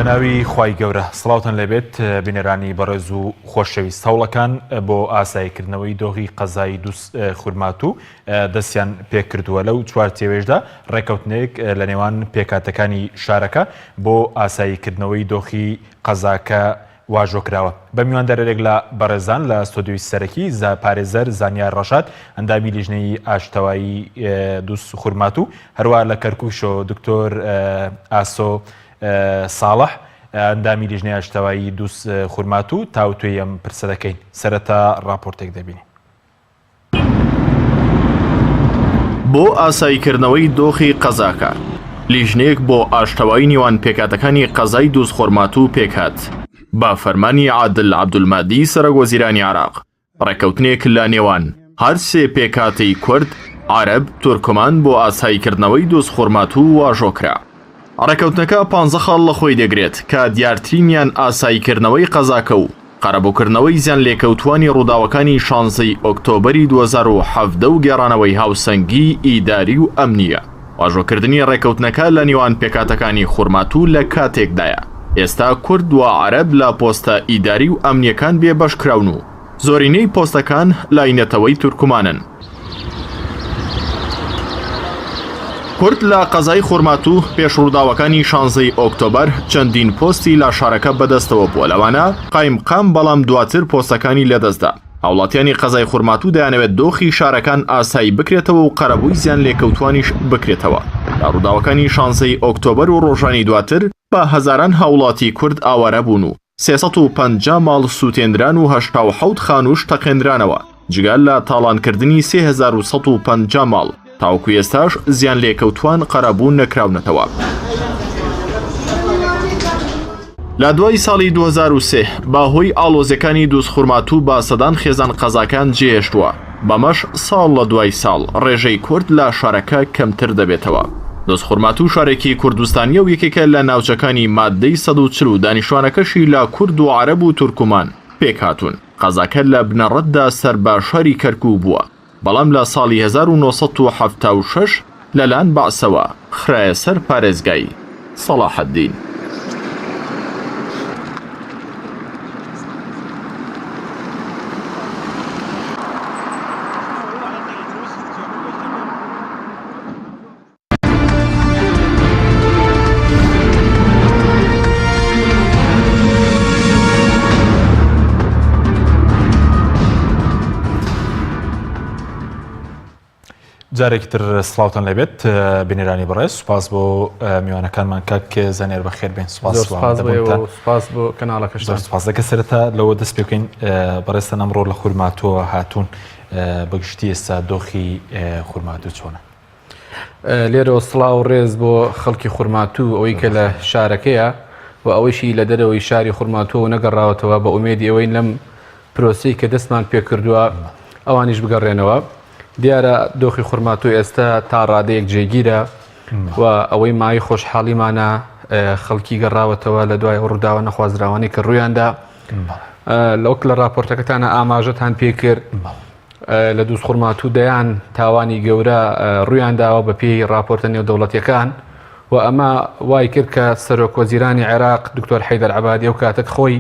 بەناوی خوای گەورە سڵاوتان لێبێت بینەرانی بەڕێز و خۆشەویست هەوڵەکان بۆ ئاساییکردنەوەی دۆخی قەزای دووس خورماتوو دەستیان پێکردووە لەو چوارچێوەیشدا ڕێکەوتنێک لە نێوان پێکهاتەکانی شارەکە بۆ ئاساییکردنەوەی دۆخی قەزاکە واژۆ کراوە. بە میواندارێک لە بەڕێزان لە ستۆدیۆی سەرەکی پارێزەر زانیار ڕەشاد ئەندامی لیژنەی ئاشتەوایی دووزخورماتوو هەروە لە کەرکوکشەوە دکتۆر ئاسۆ ساڵح ئەندامی لیژنەی ئاشتەوایی دووزخورماتوو تاوتوێی ئەم پرسە دەکەین. سەرەتا ڕاپۆرتێک دەبینین. بۆ ئاساییکردنەوەی دۆخی قەزاکە، لیژنەیەک بۆ ئاشتەوایی نێوان پێکهاتەکانی قەزای دووزخورماتوو پێکهات. بە فەرمانی عادل عەبدولمەهدی سەرۆکوەزیرانی عێراق، ڕێککەوتنێک لە نێوان هەر سێ پێکهاتەی کورد، عەرەب، تورکمان بۆ ئاساییکردنەوەی دووزخورماتوو واژۆ کرا. ڕێککەوتنەکە پانزە خاڵ لەخۆی دەگرێت کە دیارترینیان ئاساییکردنەوەی قەزاکە و قەرەبووکردنەوەی زیانلێکەوتووانی ڕووداوەکانی شانزەی ئۆکتۆبەری 2017 و گێڕانەوەی هاوسەنگیی ئیداری و ئەمنییە. واژۆکردنی ڕێککەوتنەکە لە نێوان پێکهاتەکانی خورماتوو لە کاتێکدایە ئێستا کورد و عەرەب لە پۆستە ئیداری و ئەمنییەکان بێبەش کراون و زۆرینەی پۆستەکان لای نەتەوەی تورکمانن. کورد لە قەزای خورماتوو پێش ڕووداوەکانی شانزەی ئۆکتۆبەر چەندین پۆستی لە شارەکە بەدەستەوە بووە لەوانە قایمقام بەڵام دواتر پۆستەکانی لەدەستدا. هاوڵاتیانی قەزای خورماتوو دەیانەوێت دۆخی شارەکان ئاسایی بکرێتەوە و قەرەبووی زیانلێکەوتووانیش بکرێتەوە. لە ڕووداوەکانی شانزەی ئۆکتۆبەر و ڕۆژانی دواتر بە هەزاران هاوڵاتی کورد ئاوارە بوون و 350 ماڵ سووتێنران و 87 خانووش تەقێنرانەوە، جگە لە تاڵانکردنی 3150 ماڵ، تاوەکو ئێستاش زیانلێکەوتووان قەرەبوو نەکراونەتەوە. لە دوای ساڵی 2003 بە هۆی ئاڵۆزیەکانی دووزخورماتوو بە سەدان خێزان قەزاکەیان جێهێشتووە، بەمەش ساڵ لە دوای ساڵ ڕێژەی کورد لە شارەکە کەمتر دەبێتەوە. دووزخورماتوو شارێکی کوردستانییە و یەکێکە لە ناوچەکانی ماددەی 140 و دانیشتوانەکەشی لە کورد و عەرەب و تورکمان پێکهاتوون. قەزاکە لە بنەڕەتدا سەر بە شاری کەرکووک بووە، بەڵام لە ساڵی 1976 لەلایەن بەعسەوە خرایە سەر پارێزگای سەڵاحەدین. جارێکی تر سڵاوتان لێبێت بینەرانی بەڕێز سوپاس بۆ میوانەکانمان کاک زانیار بەخێر بێن سوپاس سوپاس بۆ کەناڵەکەش سپاس دەکە سەرەتا لەوە دەست پێ بکەین بەڕێزتان ئەمڕۆ لە خورماتووە هاتوون بەگشتی ئێستا دۆخی خورماتوو چۆنە؟ لێرەوە سڵاو و ڕێز بۆ خەڵکی خورماتوو ئەوەی کە لە شارەکەیە و ئەوەیشی لە دەرەوەی شاری خورماتووە نەگەڕاوەتەوە بە ئومێدی ئەوەین لەم پرۆسەی کە دەستمان پێکردووە ئەوانیش بگەڕێنەوە دیارە دۆخی خورماتوو ئێستا تا ڕادەیەک جێگیرە و ئەوەی مای خۆشحاڵیمانە خەڵکی گەڕاوەتەوە لە دوای ئەو ڕووداوە نەخوازراوانەی کە ڕوویاندا لەوەک لە راپۆرتەکەتانە ئاماژەتان پێکرد لە دووزخورماتوو دەیان تاوانی گەورە ڕوویان داوە بە پێی ڕاپۆرتە نێودەوڵەتیەکان و ئەمە وای کرد کە سەرۆک وەزیرانی عێراق دکتۆر حەیدەر عەبادی ئەو کاتەک خۆی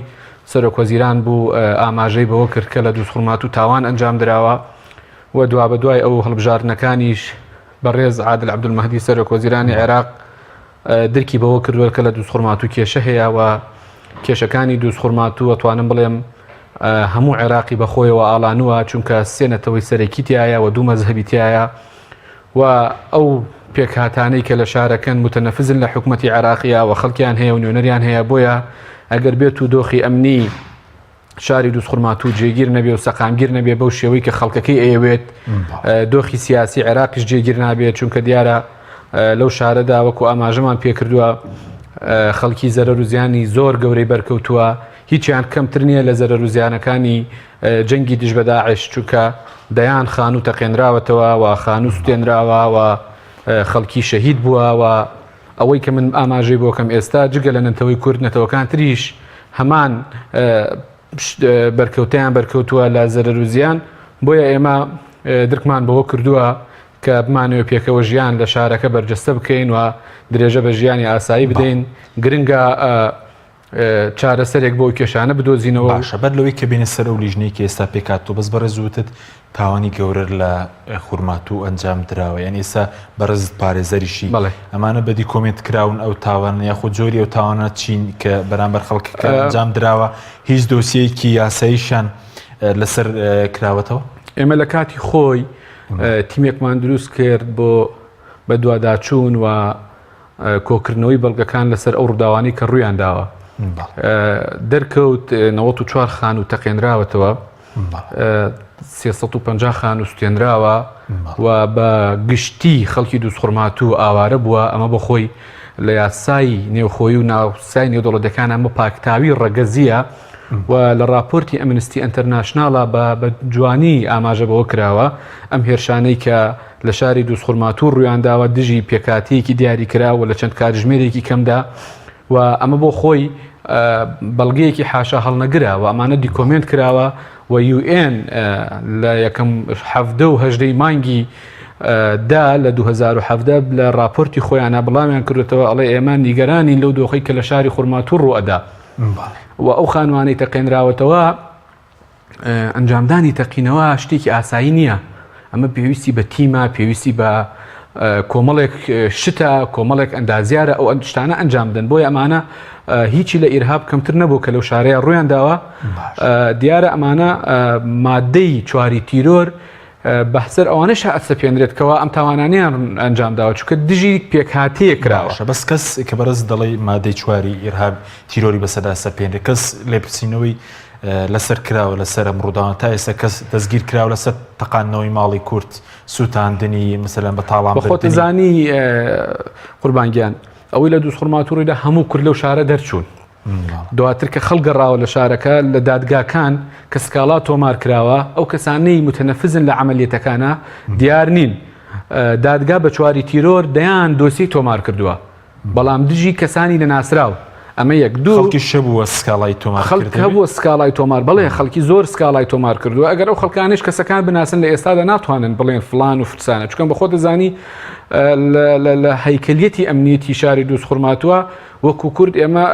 سەرۆک وەزیران بوو ئاماژەی بەوە کرد کە لە دووزخورماتوو تاوان ئەنجام دراوە و دوابەدوای ئەو هەڵبژاردنەکانیش بەڕێز عادل عەبدولمەهدی سەرۆک وەزیرانی عێراق درکی بەوە کردووە کە لە دووزخورماتوو کێشە هەیە و کێشەکانی دووزخورماتوو ئەتوانم بڵێم هەموو عێراقی بەخۆیەوە ئاڵانووە چونکە سێ نەتەوەی سەرەکی تایە و دوو مەزهەبی تایە و ئەو پێکهاتانەی کە لە شارەکەن متەنەفزن لە حکوومەتی عێراقیە و خەڵکیان هەیە و نوێنەریان هەیە بۆیە ئەگەر بێت و دۆخی ئەمنی شاری دووزخورماتوو جێگیر نەبێ و سەقامگیر نەبێ بەو شێوەی کە خەڵکەکەی ئەیەوێت دۆخی سیاسی عێراقیش جێگیر نابێت چونکە دیارە لەو شارەدا وەکو ئاماژەمان پێکردووە خەڵکی زەرەر و زیانی زۆر گەورەی بەرکەوتووە هیچیان کەمتر نییە لە زەرەر و زیانەکانی جەنگی دژ بە داعش چونکە دەیان خانوو تەقێنراوەتەوە و خانوو سوتێنراوە و خەڵکی شەهید بووە و ئەوەی کە من ئاماژەی بۆ کەم ئێستا جگە لە نەتەوەی کورد نەتەوەکان تریش هەمان بەرکەوتیان بەرکەوتووە لە زەرەر و زیان بۆیە ئێمە درکمان بەوە کردووە کە بمانەوە پێکەوە ژیان لە شارەکە بەرجەستە بکەین و درێژە بە ژیانی ئاسایی بدەین گرنگە. چارەسەرێک بۆ کێشانە بدۆزینەوە. باشە بەر لەوەی کە بێنە سەر ئەو لیژنەی کە ئێستا پێکهاتووە بەس بەڕێز وتت تاوانی گەورە لە خورماتوو ئەنجام دراوە یانی ئێستا بەڕێزت پارێزەریشی بەڵێ. ئەمانە بە دیکۆمێنت کراون ئەو تاوانە یاخود جۆری ئەو تاوانە چین کە بەرامبەر خەڵکەکە ئەنجام دراوە هیچ دۆسیەیەکی یاساییشیان لەسەر کراوەتەوە؟ ئێمە لە کاتی خۆی تیمێکمان دروست کرد بۆ بەدواداچوون و کۆکردنەوەی بەڵگەکان لەسەر ئەو ڕووداوانەی کە ڕوویان داوە دەرکەوت 94 خان و تەقێنراوەتەوە 350 خان و سوتێنراوە و بە گشتی خەڵکی دووسخورماتوو ئاوارە بووە ئەمە بە خۆی لە یاسای نێوخۆی و ناوسای نێودەوڵەتەکان ئەمە پاکتاوی ڕەگەزیە و لە راپۆرتی ئەمنستی ئەتەرناشناڵە بە جوانی ئاماژە بەوە کراوە ئەم هێرشانەی کە لە شاری دووزخورماتوو ڕوویانداوە دژی پێکهاتەیەکی دیاریکراو و لە چەند کاتژمێرێکی کەمدا و ئەمە بۆ خۆی بەڵگەیەکی حاشا هەڵنەگرە و ئەمانە دیکۆمێنت کراوە و UN لە یەکەم حەڤدە و هەژدەی مانگی دا لە 2017 لە راپۆرتی خۆیانە بڵاویان کردوتەوە ئەڵێ ئێمە نیگەرانین لەو دۆخی کە لە شاری خورماتوو ڕوئەدا و ئەو خانوانەی تەقێنراوەتەوە ئەنجامدانی تەقینەوە شتێکی ئاسایی نییە ئەمە پێویستی بە تیمە پێویستی بە کۆمەڵێک شتە کۆمەڵێک ئەندازیارە ئەو شتانە ئەنجام بدەن بۆیە ئەمانە هیچی لە ئیرهاب کەمتر نەبوو کە لەو شارەیە ڕویان داوە دیارە ئەمانە مادەی چواری تیرۆر بەسەر ئەوانەش ئەسەپێنرێت کەوا ئەم تاوانانیان ئەنجام داوە چونکە دژی پێکهاتەیەک کراوە. باشە بەس کەس کە بەڕێزت دەڵێی مادەی چواری ئیرهاب تیرۆری بەسەردا سەپێنرێت کەس لێپرسینەوەی لەسەر کراوە لەسەر ئەم ڕووداوە تا ئێستا کەس دەستگیر کراوە لەسەر تەقاندنەوەی ماڵی کورد سووتاندنی مثلەن بە تاڵان بەخۆت زانی قوربان گیان ئەوەی لە دووزخورماتوو ڕوویدا هەموو کورد لەو شارە دەرچوون دواتر کە خەڵک گەڕاوە لە شارەکە لە دادگاکان کە سکاڵا تۆمار کراوە ئەو کەسانەی متەنەفزن لە عملیەتەکانە دیار نین دادگا بە چواری تیرۆر دەیان دۆسی تۆمار کردووە بەڵام دژی کەسانی نەناسراو ئەمە یەک دوو خەڵکی شەبووە سکاڵای تۆمار خەڵک هەبووە سکاڵای تۆمار بەڵێ خەڵکی زۆر سکاڵای تۆمار کردووە ئەگەر ئەو خەڵکانش کەسەکان بناسن لە ئێستادا ناتوانن بڵێن فلان و فرسانە چکەم بە خۆ دەزانی لە هەیکەلیەتی ئەمنیەتی شاری دووس خورماتووە وەکو کورد ئێمە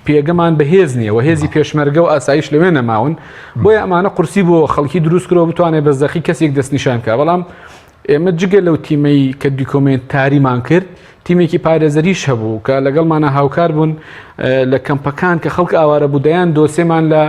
پێگەمان بەهێز نییە و هێزی پێشمەرگە و ئاسایش لەوێ نەماون بۆیە ئەمانە قورسی بۆ خەڵکی دروست کرەوە بتوانێت بە زەقی کەسێک دەستنیشان بکە بەڵام ئێمە جگە لەو تیمەی کە دیکۆمێنتاریمان کرد تیمێکی پارێزەریش هەبوو کە لەگەڵمانە هاوکار بوون لە کەمپەکان کە خەڵک ئاوارە بوو دەیان دۆسێمان لە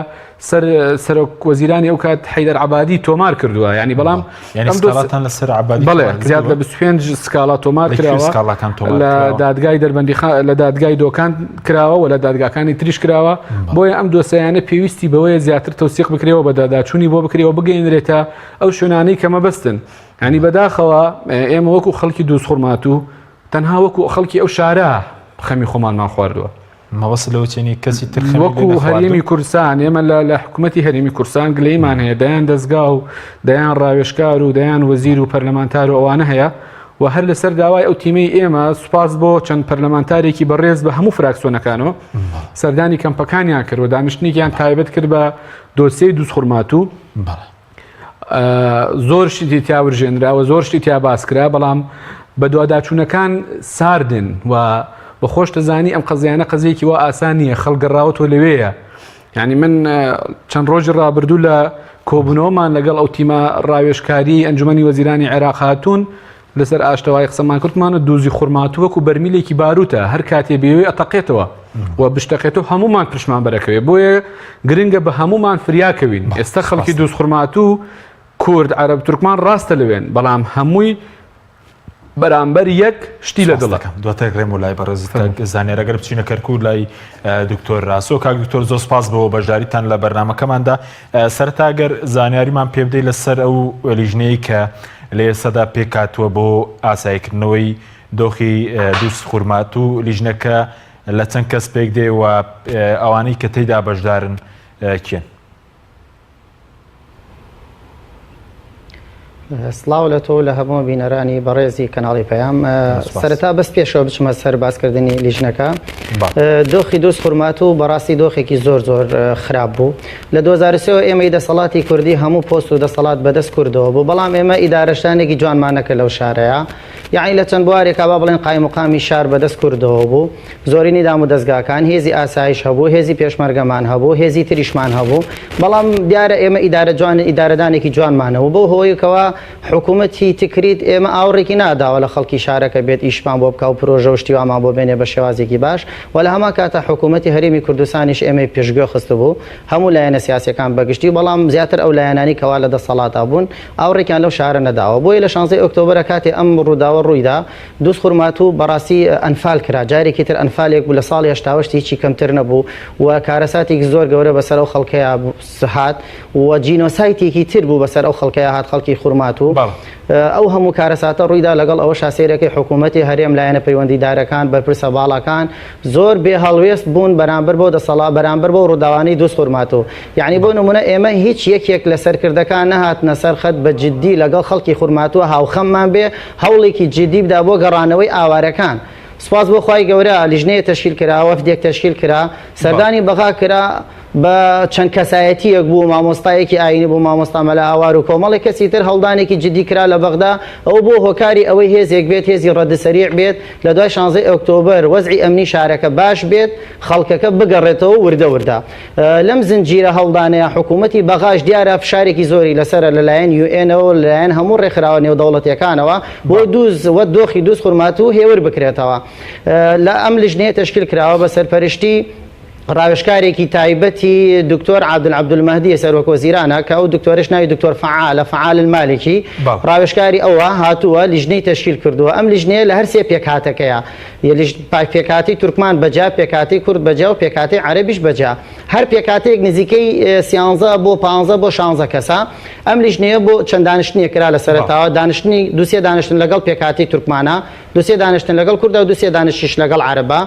سەر سەرۆک وەزیرانی ئەو کات حەیدەر عەبادی تۆمار کردووە ینی بەڵام یعنی سکاڵاتان لەسەر عەبادی بەڵێ زیاد لە 25 سکاڵا تۆمار کراوە سکاڵاکان تۆمار لە دادگای دەربەندی لە دادگای دۆکان کراوە و لە دادگاکانی تریش کراوە بۆیە ئەم دۆسیانە پێویستی بەوەیە زیاتر تەوسیق بکرێەوە بە داداچوونی بۆ بکرێەوە بگەینرێتە ئەو شوێنانەی کە مەبەستن ینی بەداخەوە ئێمە وەکو خەڵکی دووزخورماتوو تەنها وەکو خەڵکی ئەو شارە خەمی خۆمانمان خواردووە. مەبەست لەوە چیە کەسی تر خەمی لێ وەکو نەخواردوون؟ هەرێمی کوردستان ئێمە لە لە حکوومەتی هەرێمی کوردستان گلەیمان هەیە دەیان دەزگا و دەیان ڕاوێژکار و دەیان وەزیر و پەرلەمانتار و ئەوانە هەیە و هەر لەسەر داوای ئەو تیمەی ئێمە سوپاس بۆ چەند پەرلەمانتارێکی بەڕێز بە هەموو فراکسیۆنەکانەوە سەردانی کەمپەکانیان کرد و دانیشتنێکیان تایبەت کرد بە دۆسیەی دووزخورماتوو. بەڵێ. زۆر شتی تیا ورژێنراوە زۆر شتی تیا باسکرا بەڵام بەدواداچوونەکان ساردن و بە خۆش دەزانی ئەم قەزیانە قەزیەکی وا ئاسان نییە خەڵک گەڕاوەتەوە لەوێیە یعنی من چەند ڕۆژی ڕابردوو لە کۆبوونەوەمان لەگەڵ ئەو تیمە ڕاوێژکاری ئەنجومەنی وەزیرانی عێراق هاتوون لەسەر ئاشتەوایی قسەمان کردمانە دوزی خورماتوو وەکو بەرمیلێکی باروتە هەر کاتێ بێوێ ئەتەقێتەوە و بشتەقێتەوە هەمومان پشمان بەرەکەوێ بۆیە گرنگە بە هەمومان فریاکەوین ئێستا خەڵکی دوز خورماتوو کورد عەرەب تورکمان ڕاستە لەوێن بەڵام هەمووی بەرامبەر یەک شتی لە دڵە. دواتر ڕێم و لای بەڕێزت کاک زانیار ئەگەر بچینە کەرکوک لای دکتۆر راسۆ کاک دکتۆر زۆر سپاس بۆ بەشداریتان لە بەرنامەکەماندا سەرەتا گەر زانیاریمان پێ بدەیت لەسەر ئەو لیژنەیە کە لە ئێستادا پێکهاتووە بۆ ئاساییکردنەوەی دۆخی دووس خورماتوو لیژنەکە لە چەند کەس پێک دێ و ئەوانەی کە تێیدا بەشدارن کێن؟ سڵاو لە تۆ و لە هەموو بینەرانی بەڕێزی کەناڵی پەیام. سەرەتا بەس پێشەوە بچمە سەر باسکردنی لیژنەکە. دۆخی دوز خورماتوو بەڕاستی دۆخێکی زۆر زۆر خراپ بوو. لە 2003 ئێمەی دەسەڵاتی کوردی هەموو پۆست و دەسەڵات بەدەست کوردەوە بوو، بەڵام ئێمە ئیدارەشانێکی جوانمان نەکرد لەو شارەیە. یەعنی لە چەند بوارێکا با بڵێن قایمقامی شار بەدەست کوردەوە بوو، زۆرینەی دامودەزگاکان، هێزی ئاسایش هەبوو، هێزی پێشمەرگەمان هەبوو، هێزی تریشمان هەبوو، بەڵام دیارە ئێمە ئیدارە جوان ئیدارەدانێکی جوانمان هەبوو، بەو هۆیەی کەوا حکوومەتی تکریت ئێمە ئاوڕێکی ناداوە لە خەڵکی شارەکە بێت ئیشمان بۆ بکا و پرۆژە و شتی وامان بۆ بێنێ بە شێوازێکی باش و لە هەمان کاتا حکوومەتی هەرێمی کوردستانیش ئێمەی پشتگوێ خستبوو هەموو لایەنە سیاسیەکان بەگشتی بەڵام زیاتر ئەو لایەنانەی کەوا لە دەسەڵاتا بوون ئاوڕێکیان لەو شارە نەداوە بۆیە لە شانزەی ئۆکتۆبەرە کاتێ ئەم ڕووداوە ڕوویدا دوزخورماتوو بەڕاستی ئەنفال کرا جارێکی تر ئەنفالێک بوو لە ساڵی هەشتاوەشت هیچی کەمتر نەبوو و کارەساتێکی زۆر گەورە بەسەر ئەو خەڵکەیا هات و جینۆسایتێکی تر بوو بەسەر ئەو خەڵکەیا هات خەڵکی خورماتوو ئەو هەموو کارەساتە ڕوویدا لەگەڵ ئەوەشا سەیرەکەی حکوومەتی هەرێم لایەنە پەیوەندیدارەکان بەرپرسە باڵاکان زۆر بێ هەڵوێست بوون بەرامبەر بەو دەسەڵا بەرامبەر بەو ڕووداوانەی دوزخورماتوو یەعنی بۆ نموونە ئێمە هیچ یەکێک لە سەرکردەکان نەهاتنە سەر خەت بە جدی لەگەڵ خەڵکی خورماتووە هاوخەممان بێ هەوڵێکی جدی بدا بۆ گەڕانەوەی ئاوارەکان سوپاس بۆ خوای گەورە لیژنەیە تەشکیل کرا وەفدێک تەشکیل کرا سەردانی بەغا کرا بە چەند کەسایەتییەک بوو، مامۆستایەکی ئایینی بوو، مامۆستا مەلا هاوار و کۆمەڵێک کەسی تر، هەوڵدانێکی جدی کرا لە بەغدا، ئەوە بووە هۆکاری ئەوەی هێزێک بێت، هێزی ڕەد سەریع بێت، لە دوای شانزەی ئۆکتۆبەر وەزعی ئەمنی شارەکە باش بێت، خەڵکەکە بگەڕێتەوە وردە وردە. لەم زنجیرە هەوڵدانەیا حکوومەتی بەغاش دیارە فشارێکی زۆری لەسەرە لەلایەن یو ئێنەوە و لەلایەن هەموو ڕێکخراوە نێودەوڵەتییەکانەوە بۆ دوز و دۆخی دوزخورماتوو هێور بکرێتەوە. لە ئەم لیژنەیە تەشکیل کراوە بە سەرپەرشتی، ڕاوێژکارێکی تایبەتی دکتۆر عادل عەبدولمەهدی سەرۆک وەزیرانە کە ئەو دکتۆرەش ناوی دکتۆر فەعالە فەعال المالکی ڕاوێژکاری ئەوە هاتووە لیژنەی تەشکیل کردووە ئەم لیژنەیە لە هەر سێ پێکهاتەکەیە پێکهاتەی تورکمان بەجا پێکهاتەی کورد بەجا و پێکهاتەی عەرەبیش بەجا هەر پێکهاتەیەک نزیکەی سیانزە بۆ پانزە بۆ شانزە کەسە ئەم لیژنەیە بۆ چەند دانیشتنێک کرا لە سەرەتاوە دانیشتنی دوسێ دانیشتن لەگەڵ پێکهاتەی تورکمانە دوسێ دانیشتن لەگەڵ کوردە و دوسێ دانیشتیش لەگەڵ عەرەبە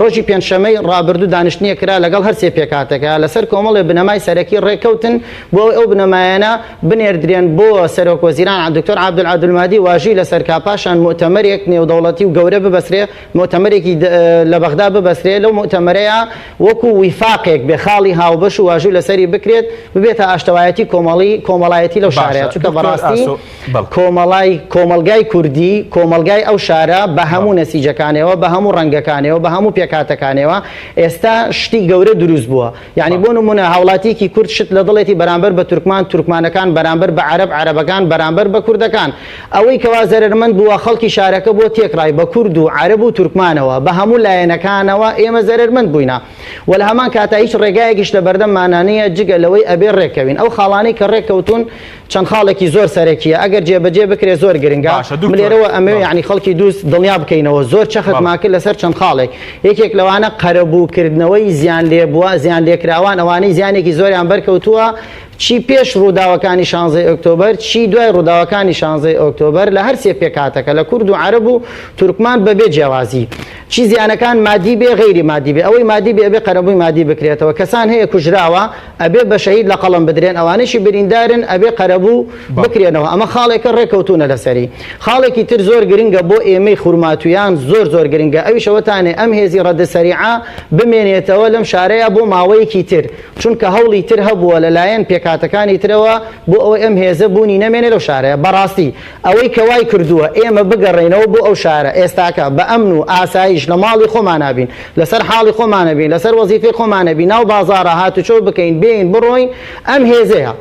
ڕۆژی پێنجشەممەی ڕابردوو دانیشتنێک کرا لەگەڵ هەرسێ پێکهاتەکە لەسەر کۆمەڵێ بنەمای سەرەکی ڕێککەوتن بۆ ئەوەی ئەو بنەمایانە بنێردرێن بۆ سەرۆک وەزیران دکتۆر عەبدول عەبدولمەهدی واژووی لەسەر کا پاشان موئتەمەرێک نێودەوڵەتی و گەورە ببەسرێ موئتەمەرێکی لە بەغدا ببەسرێ لەو موئتەمەرەیا وەکو ویفاقێک بێ خاڵی هاوبەش و واژوو لەسەری بکرێت ببێتە ئاشتەوایەتی کۆمەڵی کۆمەڵایەتی لەو شارەیا چونکە بەڕاستی کۆمەڵای کۆمەڵگای کوردی، کۆمەڵگای ئەو شارە بە هەموو نەسیجەکانێوە، بە هەموو ڕەنگەکانێوە، بە هەموو پێکهاتەکانێوە ئێستا شتی گەورە دروست بووە. یانی بۆ نموونە هاوڵاتییەکی کورد شت لە دڵێتی بەرامبەر بە تورکمان، تورکمانەکان بەرامبەر بە عەرەب، عەرەبەکان بەرامبەر بە کوردەکان. ئەوەی کەوا زەرەرمەند بووە خەڵکی شارەکە بووە تێکڕای بە کورد و عەرەب و تورکمانەوە، بە هەموو لایەنەکانەوە ئێمە زەرەرمەند بووینە. وە لە هەمان کاتا هیچ ڕێگایەکیش لە بەردەممانا نییە جگە لەوەی ئەبێ ڕێککەوین. ئەو خاڵانەی کە ڕێککەوتوون چەند خاڵێکی زۆر سەرەکییە ئەگەر جێبەجێ بکرێ زۆر گرنگە. باشە من دکتۆر لێرەوە ئەمەوێ بەڵێ. یانی خەڵکی دووست دڵنیا بکەینەوە زۆر بەڵێ. چەختمان کرد لەسەر چەند خاڵێک یەکێک لەوانە قەرەبووکردنەوەی زیانلێبووە زیانلێکراوان ئەوانەی زیانێکی زۆریان بەرکەوتووە چی پێش ڕووداوەکانی شانزەی ئۆکتۆبەر چی دوای ڕووداوەکانی شانزەی ئۆکتۆبەر لە هەر سێ پێکهاتەکە لە کورد و عەرەب و تورکمان بەبێ جیاوازی چی زیانەکان مادی بێ غەیری مادی بێ ئەوەی مادی بێ ئەبێ قەرەبووی مادی بکرێتەوە کەسان هەیە کوژراوە ئەبێ بە شەهید لە قەڵەم بدرێن ئەوانەیشی بریندارن ئەبێ قەرەبوو بکرێنەوە ئەمە خاڵێکە ڕێکەوتوونە لەسەری خاڵێکی تر زۆر گرنگە بۆ ئێمەی خورماتوویان زۆر زۆر گرنگە ئەویش ئەوەتانێ ئەم هێزی ڕەد سەریعە بمێنێتەوە لەم شارەیا بۆ ماوەیەکی تر چونکە هەوڵی تر هەبووە لەلایەن پێکهاتەکانی ترەوە بۆ ئەوەی ئەم هێزە بوونی نەمێنێ لەو شارەیا بەڕاستی ئەوەی کە وای کردووە ئێمە بگەڕێینەوە بۆ ئەو شارە ئێستاکە بە ئەمن و ئاسایش لە ماڵی خۆمانا بین، لەسەر حاڵی خۆمانە بین، لەسەر وەزیفەی خۆمانە بین، ناو بازاڕا هاتوچۆ بکەین، بێین بڕۆین، ئەم هێزەیە.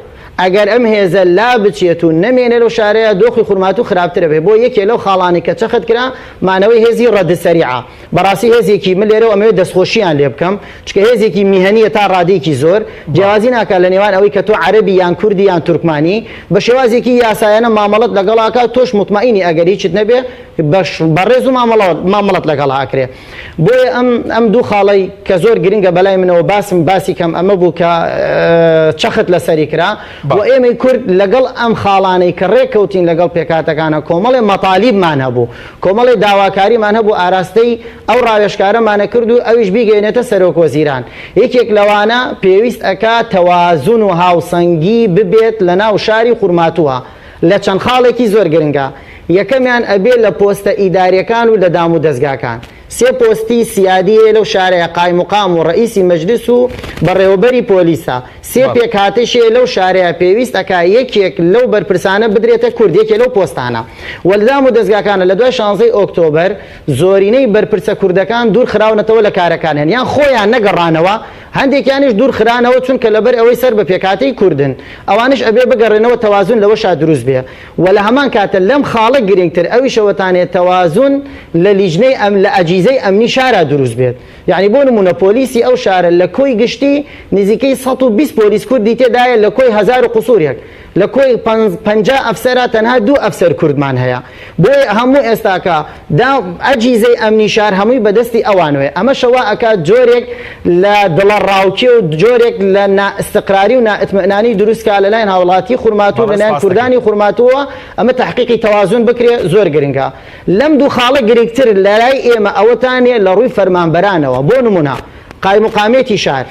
ئەگەر ئەم هێزە لا بچێت و نەمێنێ لەو شارەیا دۆخی خورماتوو خراپتر ئەبێ. بۆ یەکێ لەو خاڵانەی کە چەخت کرا مانەوەی هێزی ڕەد سەریعە. بەڕاستی هێزێکی من لێرەوە ئەمەوێت دەستخۆشیان لێ بکەم چونکە هێزێکی میهەنیە تا ڕادەیەکی زۆر جیاوازی ناکات لە نێوان ئەوەی کە تۆ عەرەبی یان کوردی یان تورکمانی بە شێوازێکی یاسایانە مامەڵەت لەگەڵ ئەکات تۆش موتمەئینی ئەگەر هیچت نەبێ بە ڕێز و مامەڵەت لەگەڵ ئەکرێ بۆیە ئەم ئەم دوو خاڵەی کە زۆر گرنگە بەلای منەوە باسم باسی کەم ئەمە بوو کە چەخت لەسەری کرا و ئێمەی کورد لەگەڵ ئەم خاڵانەی کە ڕێککەوتین لەگەڵ پێکهاتەکانە کۆمەڵێ مەتالیبمان هەبوو کۆمەڵێ داواکاریمان هەبوو ئاراستەی ئەو ڕاوێژکارەمانە کرد و ئەویش بیگەیەنێتە سەرۆک وەزیران. یەکێک لەوانە پێویست ئەکا تەوازون و هاوسەنگی ببێت لە ناو شاری خورماتووە. لە چەند خاڵێکی زۆر گرنگە یەکەمیان ئەبێ لە پۆستە ئیداریەکان و لە دام و دەزگاکان سێ پۆستی سیادی هەیە لەو شارەیە قایمقام و ڕەئیسی مەجلس و بەڕێوەبەری پۆلیسە سێ پێکهاتەیش هەیە لەو شارەیە پێویست ئەکا یەکێک لەو بەرپرسانە بدرێتە کورد یەکێ لەو پۆستانە وە لە دام و دەزگاکانە لە دوای شانزەی ئۆکتۆبەر زۆرینەی بەرپرسە کوردەکان دوور خراونەتەوە لە کارەکانیان یان خۆیان نەگەڕانەوە هەندێکیانیش دوور خرانەوە چونکە لەبەر ئەوەی سەر بە پێکهاتەی کوردن ئەوانیش ئەبێ بگەڕێنەوە تەوازن لەوەشا دروست بێ وە لە هەمان کاتە لەم خاڵە گرنگتر ئەویش ئەوەتانێ تەوازن لە لیژنەی ئەم لە ئەجیزەی ئەمنی شارا دروست بێت یەعنی بۆ نمونە پۆلیسی ئەو شارە لە کۆی گشتی نزیکەی 120 پۆلیس کوردی تێدایە لە کۆی هەزار و قسورێک لە کۆی 50 ئەفسەرا تەنها دوو ئەفسەر کوردمان هەیە بۆیە هەموو ئێستاکە دا ئەجیزەی ئەمنی شار هەمووی بەدەستی ئەوانەوەیە ئەمەشە وا ئەکات جۆرێک لە دڵەڕاوکێ و جۆرێک لە نائیستقراری و نائیتمئنانی دروست کا لەلایەن هاوڵاتی خورماتوو بەڕێز لەلایەن سپاس دەکەین. کوردانی خورماتووەوە ئەمە تەحقیقی تەوازن بکرێ زۆر گرنگە لەم دوو خاڵە گرنگتر لەلای ئێمە ئەوەتانێ لە ڕووی فەرمانبەرانەوە بۆ نمونە قایمقامیەتی شار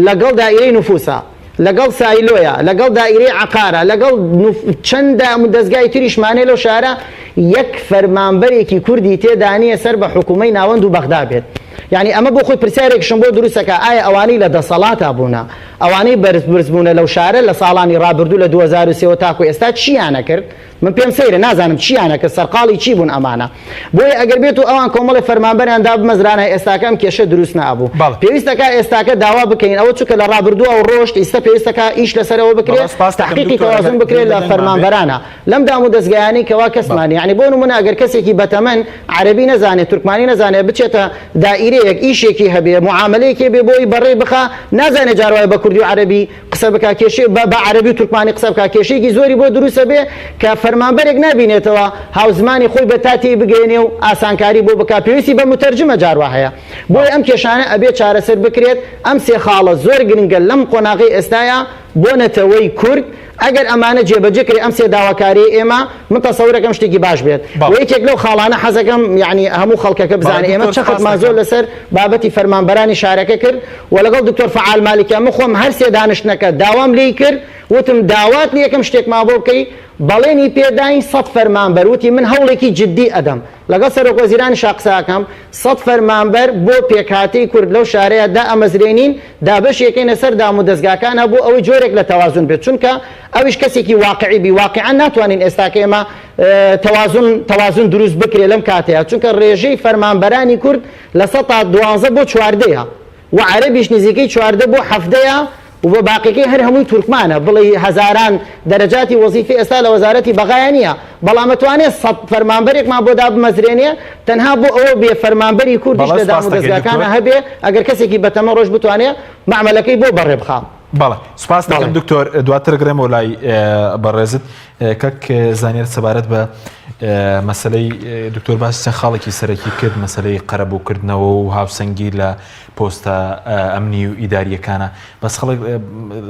لەگەڵ دائیرەی نفوسە، لەگەڵ سایلۆیە، لەگەڵ دائیرەی عەقارە، لەگەڵ چەند دام و دەزگای تریشمانەیە لەو شارە، یەک فەرمانبەرێکی کوردی تێدا نییە سەر بە حکوومەی ناوەند و بەغدا بێت. یانی ئەمە بۆ خۆی پرسیارێکیشم بۆ دروست ئەکا، ئایا ئەوانەی لە دەسەڵاتا بوونە، ئەوانەی بەرپرس بوونە لەو شارە لە ساڵانی ڕابردوو لە 2003 وە تاکوو ئێستا چییان ئەکرد؟ من پێم سەیرە نازانم چییان ئەکرد سەرقاڵی چی بوون ئەمانە بۆیە ئەگەر بێت و ئەوان کۆمەڵی فەرمانبەریان دابمەزرانە ئێستاکە ئەم کێشە دروست نابوو بەڵێ. پێویستەکە ئێستاکە داوا بکەین ئەوە چونکە لە ڕابردووە و ڕۆشت ئیستا پێویستەکە ئیش لەسەر ئەوە بەڵێ بکرێت سپاس دەکەم تحقیقی دکتۆر ئەگەر تەوازن بکرێت گوێ لە لە دەنگمان بێ. فەرمانبەرانە لەم دام و دەزگایانەی کەوا بەڵێ. کەسمان یعنی بۆ نمونە ئەگەر کەسێکی بەتەمەن عەرەبی نەزانێت تورکمانی نەزانێت بچێتە دائیرەیەک ئیشێکی هەبێ معاملەیەکی بێ بۆی بەڕێ بخا نازانێت جار وایە بە کوردی و عەرەبی قسە بکا کێشەی بە بە عەرەبی و تورکمانی قسە بکا کێشەیەکی زۆری بۆ دروست ئەبێ کە فەرمانبەرێک نابینێتەوە هاوزمانی خۆی بە تا تێی بگەیەنێ و ئاسانکاری بۆ بکا پێویستی بە متەرجمە جار وا هەیە بۆیە ئەم کێشانە ئەبێ چارەسەر بکرێت ئەم سێ خاڵە زۆر گرنگە لەم قۆناغەی ئێستایا بۆ نەتەوەی کورد ئەگەر ئەمانە جێبەجێ کرێ ئەم سێ داواکاریەی ئێمە من تەسەورەکەم شتێکی باش بێت و یەکێک لەو خاڵانە حەزەکەم یعنی هەموو خەڵکەکە بزانێ ئێمە چەختمان زۆر لەسەر بابەتی فەرمانبەرانی شارەکە کرد و لەگەڵ دکتۆر فەعال مالیکیا من خۆم هەر سێ دانیشتنەکە داوام لێی کرد وتم داوات لێکەم شتێکمان بۆ بکەی بەڵێنی پێداین سەد فەرمانبەر وتی من هەوڵێکی جدی ئەدەم لەگەڵ سەرۆک وەزیرانیشا قسە ئەکەم سەد فەرمانبەر بۆ پێکهاتەی کورد لەو شارەیا دائەمەزرێنین دابەشی ئەکەینە سەر دام و دەزگاکانا بۆ ئەوەی جۆرێک لە تەوازن بێت چونکە ئەویش کەسێکی واقعی بی واقعا ناتوانین ئێستاکە ئێمە تەوازن تەوازن دروست بکرێ لەم کاتەیە چونکە ڕێژەی فەرمانبەرانی کورد لە سەتا دوانزە بۆ چواردەیە و عەرەبیش نزیکەی 14 بۆ حەفدەیە و بۆ باقیەکەی هەر هەمووی تورکمانە، بڵێی هەزاران دەرەجاتی وەزیفی ئێستا لە وەزارەتی بەغایا نییە، بەڵام ئەتوانێ سەد فەرمانبەرێکمان بۆ دابمەزرێنێ تەنها بۆ ئەوە بێ فەرمانبەری کوردیش بەڵێ لە سپاست دەکەین دامودەزگاکانا دکتۆر. هەبێ ئەگەر کەسێکی بەتەمە ڕۆژ بتوانێ مەعمەلەکەی بۆ بەڕێ بخا. بەڵێ سپاست دەکەم بەڵێ. دکتۆر دواتر گڕێمەوە لای بەڕێزت کاک زانیار سەبارەت بە مەسەلەی دکتۆر باسی چەند خاڵێکی سەرەکی کرد مەسەلەی قەرەبووکردنەوە و هاوسەنگی لە پۆستە ئەمنی و ئیدارییەکانە بەس خەڵک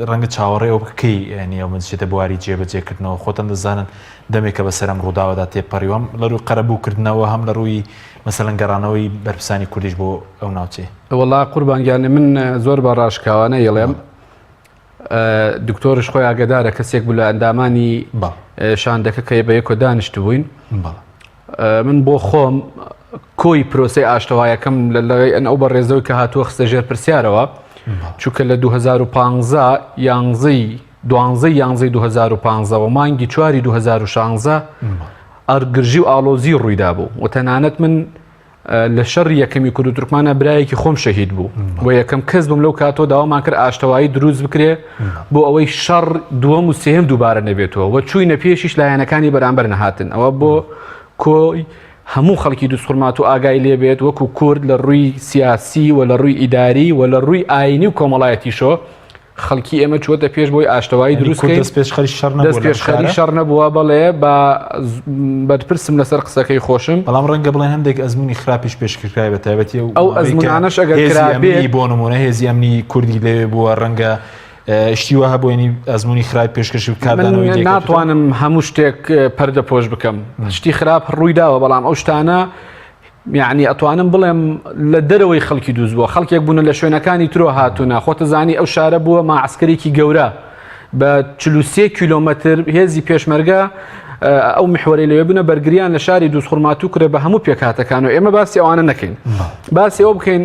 ڕەنگە چاوەڕێ ئەوە بکە کەی یانی ئەو بچێتە بواری جێبەجێکردنەوە خۆتان دەزانن دەمێکە بەسەر ئەم ڕووداوەدا تێپەڕیوە هەم لە ڕووی قەرەبووکردنەوە هەم لە ڕووی مەسەلەن گەڕانەوەی بەرپرسانی کوردیش بۆ ئەو ناوچەیە. وەڵا قوربان گیانە من زۆر بە ڕاشکاوانە یڵێم دکتۆرش خۆی ئاگدارە کەسێک بوو لە ئەندامانی شاندەکە کە بە یەکۆ دانیشتبووین من بۆ خۆم کۆی پرۆسەی ئاشتەوایەکەم لە لای ئەو بەڕێزەوەی کە هاتووە خستە ژێر پرسیارەوە چونکە لە 2015 یانزەی دوانزەی یانزەی 2015 و مانگی چواری 2016 ئەرگرژی و ئاڵۆزی ڕوویدا بوو و تەنانەت من لە شەڕی یەکەمی کورد و تورکمانە برایەکی خۆم شەهید بوو و یەکەم کەس بووم لەو کاتەوە داوامان کرد ئاشتەوایی دروست بکرێ بۆ ئەوەی شەڕ دووەم و سێهەم دووبارە نەبێتەوە و چوینە پێشیش لایەنەکانی بەرامبەر نەهاتن ئەوە بۆ کۆی هەموو خەڵکی دووسخورمات و ئاگای لێبێت وەکو کورد لە ڕووی سیاسی و لە ڕووی ئیداری و لە ڕووی ئاینی و کۆمەڵایەتیشۆ خەڵکی ئێمە چووەتە پێش بۆی ئاشتەوایی دروست کەین. دەست پێشخەری شەڕ نەبووە دەست پێشخەری شەڕ نەبووە بەڵێ بە بەرپرسم لەسەر قسەکەی خۆشم. بەڵام ڕەنگە بڵێن هەندێک ئەزموونی خراپیش پێشکردرای بە تایبەتی ئەو ئەو ئەزموونانەش ئەگەر کرابێت بۆ نموونە هێزی ئەمنی کوردی لەوێ بووە ڕەنگە شتی وا هەبوو یعنی ئەزموونی خراپ پێشکەشی کاردانەوەی من ناتوانم هەموو شتێک پەردەپۆش بکەم شتی خراپ ڕووی داوە بەڵام ئەو شتانە یەعنی ئەتوانم بڵێم لە دەرەوەی خەڵکی دووز بووە خەڵکێک بوونە لە شوێنەکانی ترۆ هاتوونە خۆتەزانی ئەو شارە بووە ماعسکەرێکی گەورە. بە 43 کیلۆمەتر هێزی پێشمەرگە ئەو محوەرەی لەوێ بوونە بەرگریان لە شاری دووزخورماتوو کرێ بە هەموو پێکهاتەکان و ئێمە باسی ئەوانە نەکەین باسی ئەو بکەین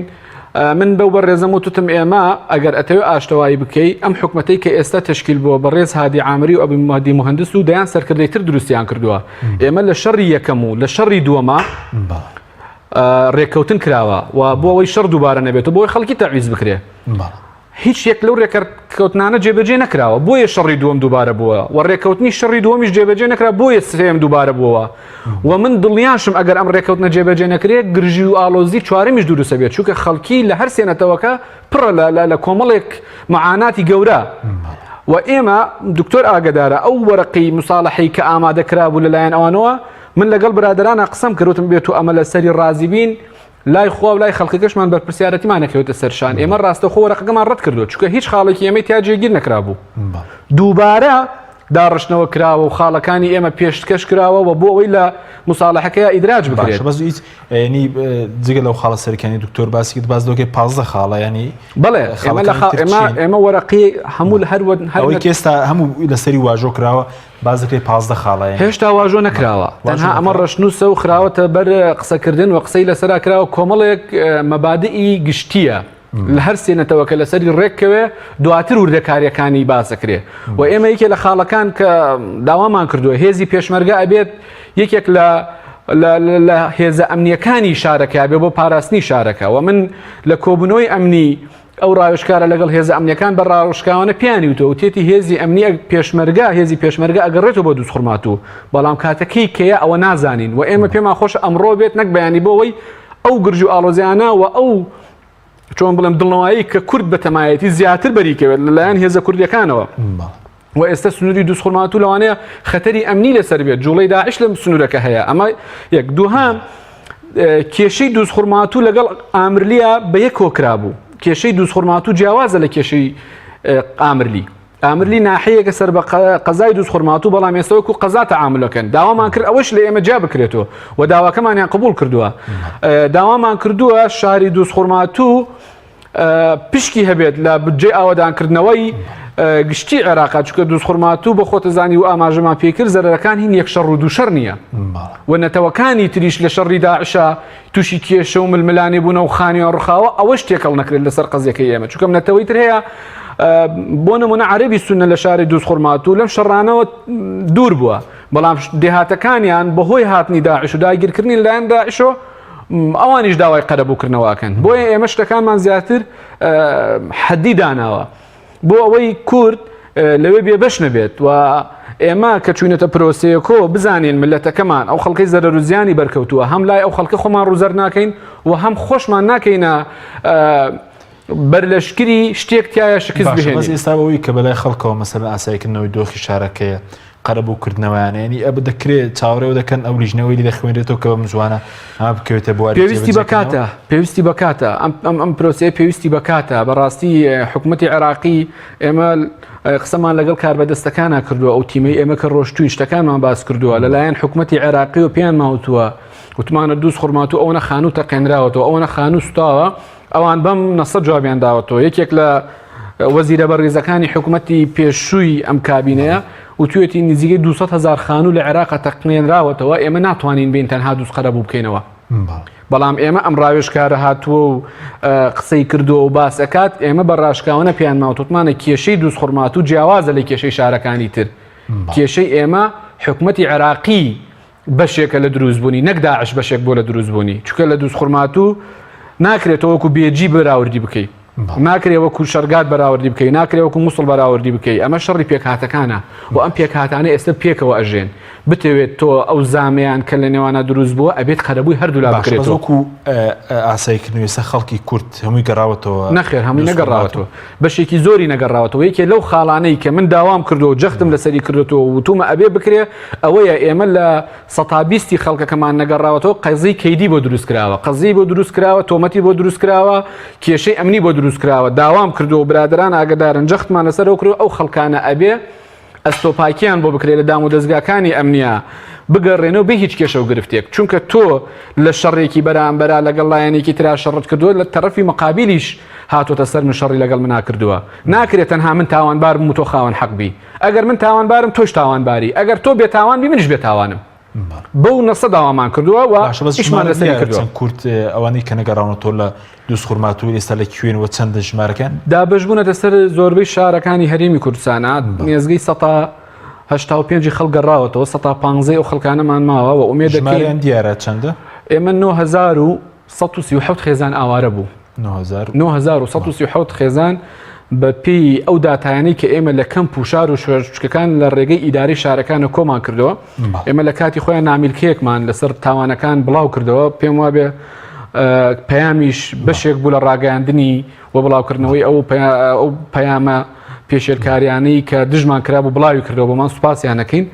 من بەو بەڕێزەم وتم ئێمە ئەگەر ئەتەوێ ئاشتەوایی بکەی ئەم حکومەتەی کە ئێستا تشکیل بووە بەڕێز هادی عامری و ئەبی مهدی مهندس و دەیان سەرکردەی تر دروستیان کردووە ئێمە لە شەڕی یەکەم و لە شەڕی دووەما ڕێککەوتن کراوە و بۆ ئەوەی شەڕ دووبارە نەبێت و بۆی خەڵکی تەعویز بکرێ. هیچ یەک لەو رێککەوتنانە جێبەجێ نەکراوە، بۆیە شەڕی دووەم دووبارە بووە و رێککەوتنی شەڕی دووەمیش جێبەجێ نەکرا، بۆیە سێیەم دووبارە بووەوە و من دڵنیاشم ئەگەر ئەم رێککەوتنە جێبەجێ نەکرێت گرژی و ئاڵۆزی چوارەمیش دروست ئەبێت، چونکە خەڵکی لە هەر سێ نەتەوەکە پڕە لە کۆمەڵێک معاناتی گەورە و ئێمە دکتۆر ئاگەدارە ئەو وەرەقەی موساڵەحەی کە ئامادە کرابوو لەلایەن ئەوانەوە من لەگەڵ برادەرانا قسەم کرد وتم بێتو ئەمە لەسەری ڕازی بین لای خوا و لای خەڵکەکەشمان بەرپرسیارەتیمان نەکەوێتە سەر شان ئێمە ڕاستەوخۆ وەرەقەکەمان ڕەت کردووە چونکە هیچ خاڵێکی ئێمەی تیا جێگیر نەکرابوو دووبارە داڕشتنەوە کراوە و خاڵەکانی ئێمە پێشکەش کراوە و بۆ ئەوەی لە مساڵەحەکەیا ئیدراج بکرێت. باشە بەس هیچ ینی جگە لەو خاڵە سەرکانی دکتۆر باسی کرد باس لەوەکەی 15 خاڵە ینی بەڵێ ئێمە لە خا- ئێمە ئێمە وەرەقی هەموو لە هەر وە- هەر ئەوەی کە ئێستا هەموو لەسەری واژۆ کراوە باس دەکرێت 15 خاڵە یانی. هێشتا واژۆ نەکراوە تەنها ئەمە ڕەشنووسە و خراوەتە بەر قسەکردن و قسەی لەسەرا کراوە کۆمەڵێک مەبادئی گشتییە لە هەر سێ نەتەوەکە لەسەری ڕێککەوێ دواتر وردەکاریەکانی باسەکرێ و ئێمە یەکێ لە خاڵەکان کە داوامان کردووە هێزی پێشمەرگە ئەبێت یەکێک لە لە هێزە ئەمنیەکانی شارەکە بێ بۆ پاراستنی شارەکە و من لە کۆبوونەوەی ئەمنی ئەو ڕاوێژکارە لەگەڵ هێزە ئەمنیەکان بە ڕاوشکاوانە پێیانی وتووە وتێتی هێزی ئەمنی پێشمەرگە هێزی پێشمەرگە ئەگەڕێتەوە بۆ دووزخورماتوو بەڵام کاتەکەی کەیە ئەوە نازانین و ئێمە پێمان خۆش ئەمڕۆ بێت نەک بەیانی بۆ ئەوەی ئەو گرژ و ئاڵۆزیانە و ئەو چۆن بڵێم دڵنەوایی کە کورد بەتەمایەتی زیاتر بەریکەوێت لەلایەن هێزە کوردیەکانەوە. و ئێستا سنووری دووزخورماتوو لەوانەیە خەتەری ئەمنی لەسەر بێت جوڵەی داعش لەم سنوورەکە هەیە ئەمە یەک دووهام کێشەی دووزخورماتوو لەگەڵ ئامرلیە بە یەک کۆکرابوو کێشەی دووزخورماتوو جیاوازە لە کێشەی ئامرلی ئامرلی ناحەیەکە سەر بە قەزای دووزخورماتوو بەڵام ئێستا وەکو قەزا تەعاملەکەن داوامان کرد ئەوەش لە ئێمە جیا بکرێتەوە و داواکەمانیان قبول کردووە داوامان کردووە شاری دووزخورماتوو پشکی هەبێت لە بودجەی ئاوەدانکردنەوەی گشتی عێراقا چونکە دووزخورماتوو بە خۆتە زانی و ئاماژەمان پێکرد زەرەکان هین یەک شەڕ و دوو شەڕ نییە و نەتەوەکانی تریش لە شەڕی داعشا تووشی کێشە و ململانێ بوونە و خانیان ڕوخاوە ئەوەش تێکەڵ نەکرێت لەسەر قەزیەکەی ئێمە چونکە نەتەوەی تر هەیە بۆ نمونە عەرەبی سونە لە شاری دووزخورماتوو لەم شەڕانەوە دوور بووە بەڵام دێهاتەکانیان بەهۆی هاتنی داعش و داگیرکردنی لایەن داعشەوە ئەوانیش داوای قەرەبووکردنەوە ئەکەن بۆیە ئێمە شتەکانمان زیاتر حەدی داناوە بۆ ئەوەی کورد لەوێ بێبەش نەبێت و ئێمە کە چوینەتە پرۆسەیەکۆ بزانین ملەتەکەمان ئەو خەڵکەی زەرەر و زیانی بەرکەوتووە هەم لای ئەو خەڵکە خۆمان ڕووزەر ناکەین و هەم خۆشمان ناکەینە بەرلەشکری شتێک تایە شکست باشە بەس بهێنین. ئێستا بەوەی کە بەلای خەڵکەوە مەسەلەن ئاساییکردنەوەی دۆخی شارەکەیە قەرەبوو کردنەوەیانە یانی ئەبە دەکرێ چاوەڕێ دەکەن ئەو لیژنەوەی لێ دەخوێنرێتەوە کە بەم زوانە ئەمە بکەوێتە بواری پێویستی بە جێبەجێکردنەوە؟ کاتە پێویستی بە کاتە ئەم ئەم ئەم پرۆسەیە پێویستی بە کاتە بەڕاستی حکوومەتی عێراقی ئێمە قسەمان لەگەڵ کاربەدەستەکانە کردووە ئەو تیمەی ئێمە کە ڕۆشتوین شتەکانمان باس کردووە لەلایەن حکوومەتی عێراقی و پێیان ماوتووە وتمانە دووز خورماتوو ئەوەنە خانوو تەقێنراوەتەوە ئەوەنە خانوو سوتاوە ئەوان بەم نەسە جوابیان داوەتەوە یەکێک لە وەزیرە بەڕیزەکانی حکوومەتی پێشووی ئەم کابینەیە وتوێتی نزیکەی 200 هزار خانوو لە عێراق تەقنێنراوەتەوە ئێمە ناتوانین بین تەنها دووز قەرەبوو بکەینەوە بەڵام ئێمە ئەم ڕاوێژکارە هاتووە و قسەی کردووە و باس ئەکات ئێمە بە ڕاشکاوانە پێیان ماوتوتمانە کێشەی دووز خورماتوو جیاوازە لە کێشەی شارەکانی تر کێشەی ئێمە حکوومەتی عێراقی بەشێکە لە دروستبوونی نەک داعش بەشێک بۆ لە دروستبوونی چونکە لە دووزخورماتوو ناکرێت تۆ وەکو بێجی بەراوردی بکەی ناکرێ وەکو شەرگات بەراوردی بکەی ناکرێ وەکو موسڵ بەراوردی بکەی ئەمە شەڕی پێکهاتەکانە و ئەم پێکهاتانە ئێستا پێکەوە ئەژێن بتەوێت تۆ ئەو زامەیان کە لە نێوانە دروست بووە ئەبێت قەرەبووی هەردوولا باشە بەس بکرێتەوە وەکو ئاساییکردنەوەی ئێستا خەڵکی کورد هەمووی گەڕاوەتەوە نەخێر هەمووی دووزخورماتوو؟ نەگەڕاوەتەوە بەشێکی زۆری نەگەڕاوەتەوە یەکێ لەو خاڵانەی کە من داوام کردووە و جەختم لەسەری کردوەوە وتومە ئەبێ بکرێ ئەوەیە ئێمە لە سەتا بیستی خەڵکەکەمان نەگەڕاوەتەوە قەزیی کەیدی بۆ دروست کراوە قەزیی بۆ دروست کراوە تۆمەتی بۆ دروست کراوە کێشەی ئەمنی بۆ دروست کراوە داوام کردووە و برادەران ئاگەدارن جەختمان لەسەر ئەو کردووە ئەو خەڵکانە ئەبێ ئەستۆپاکیان بۆ بکرێت لە دامودەزگاکانی ئەمنیا بگەڕێنەوە بێ هیچ کێشە و گرفتێک چونکە تۆ لە شەڕێکی بەرامبەرا لەگەڵ لایەنێکی ترا شەڕت کردووە لە تەرەفی مقابلیش. هاتۆتە سەر من شەڕی لەگەڵ منا کردووە. ناکرێت تەنها من تاوانبار بم و تۆ خاوەن حەق بی. ئەگەر من تاوانبارم تۆش تاوانباری. ئەگەر تۆ بێتاوان بی منیش بێتاوانم. بەو نەسە داوامان کردووە و باشە بەس ئیشمان ژمارە لەسەری دیارە کردووە. چەند کورد ئەوانەی کە نەگەڕاونەتەوە لە دووزخورماتوو ئێستا لە کوێن و چەندە ژمارەکەیان؟ دابەش بوونەتە سەر زۆربەی شارەکانی هەرێمی کوردستان نێزگەی سەتا 85 خەڵک گەڕاوەتەوە سەتا پانزەی ئەو خەڵکانەمان ماوە و ئومێد دەکەین ژمارەیان دیارە چەندە؟ ئێمە 9137 خێزان ئاوارە بوو. 9137 خێزان بە پێی ئەو داتایانەی کە ئێمە لە کەمپ و شار و شوێشکەکان لە ڕێگەی ئیداری شارەکانە کۆمان کردەوە ئێمە لە کاتی خۆیان نامیلکەیەکمان لەسەر تاوانەکان بڵاو کردەوە پێم وابێ پەیامیش بەشێک بوو لە ڕاگەیاندنی و بڵاوکردنەوەی ئەو ئەو پەیامە پێشێلکاریانەی کە دژمان کرابوو بڵاوی کردەوە بۆمان سوپاسیانەکەین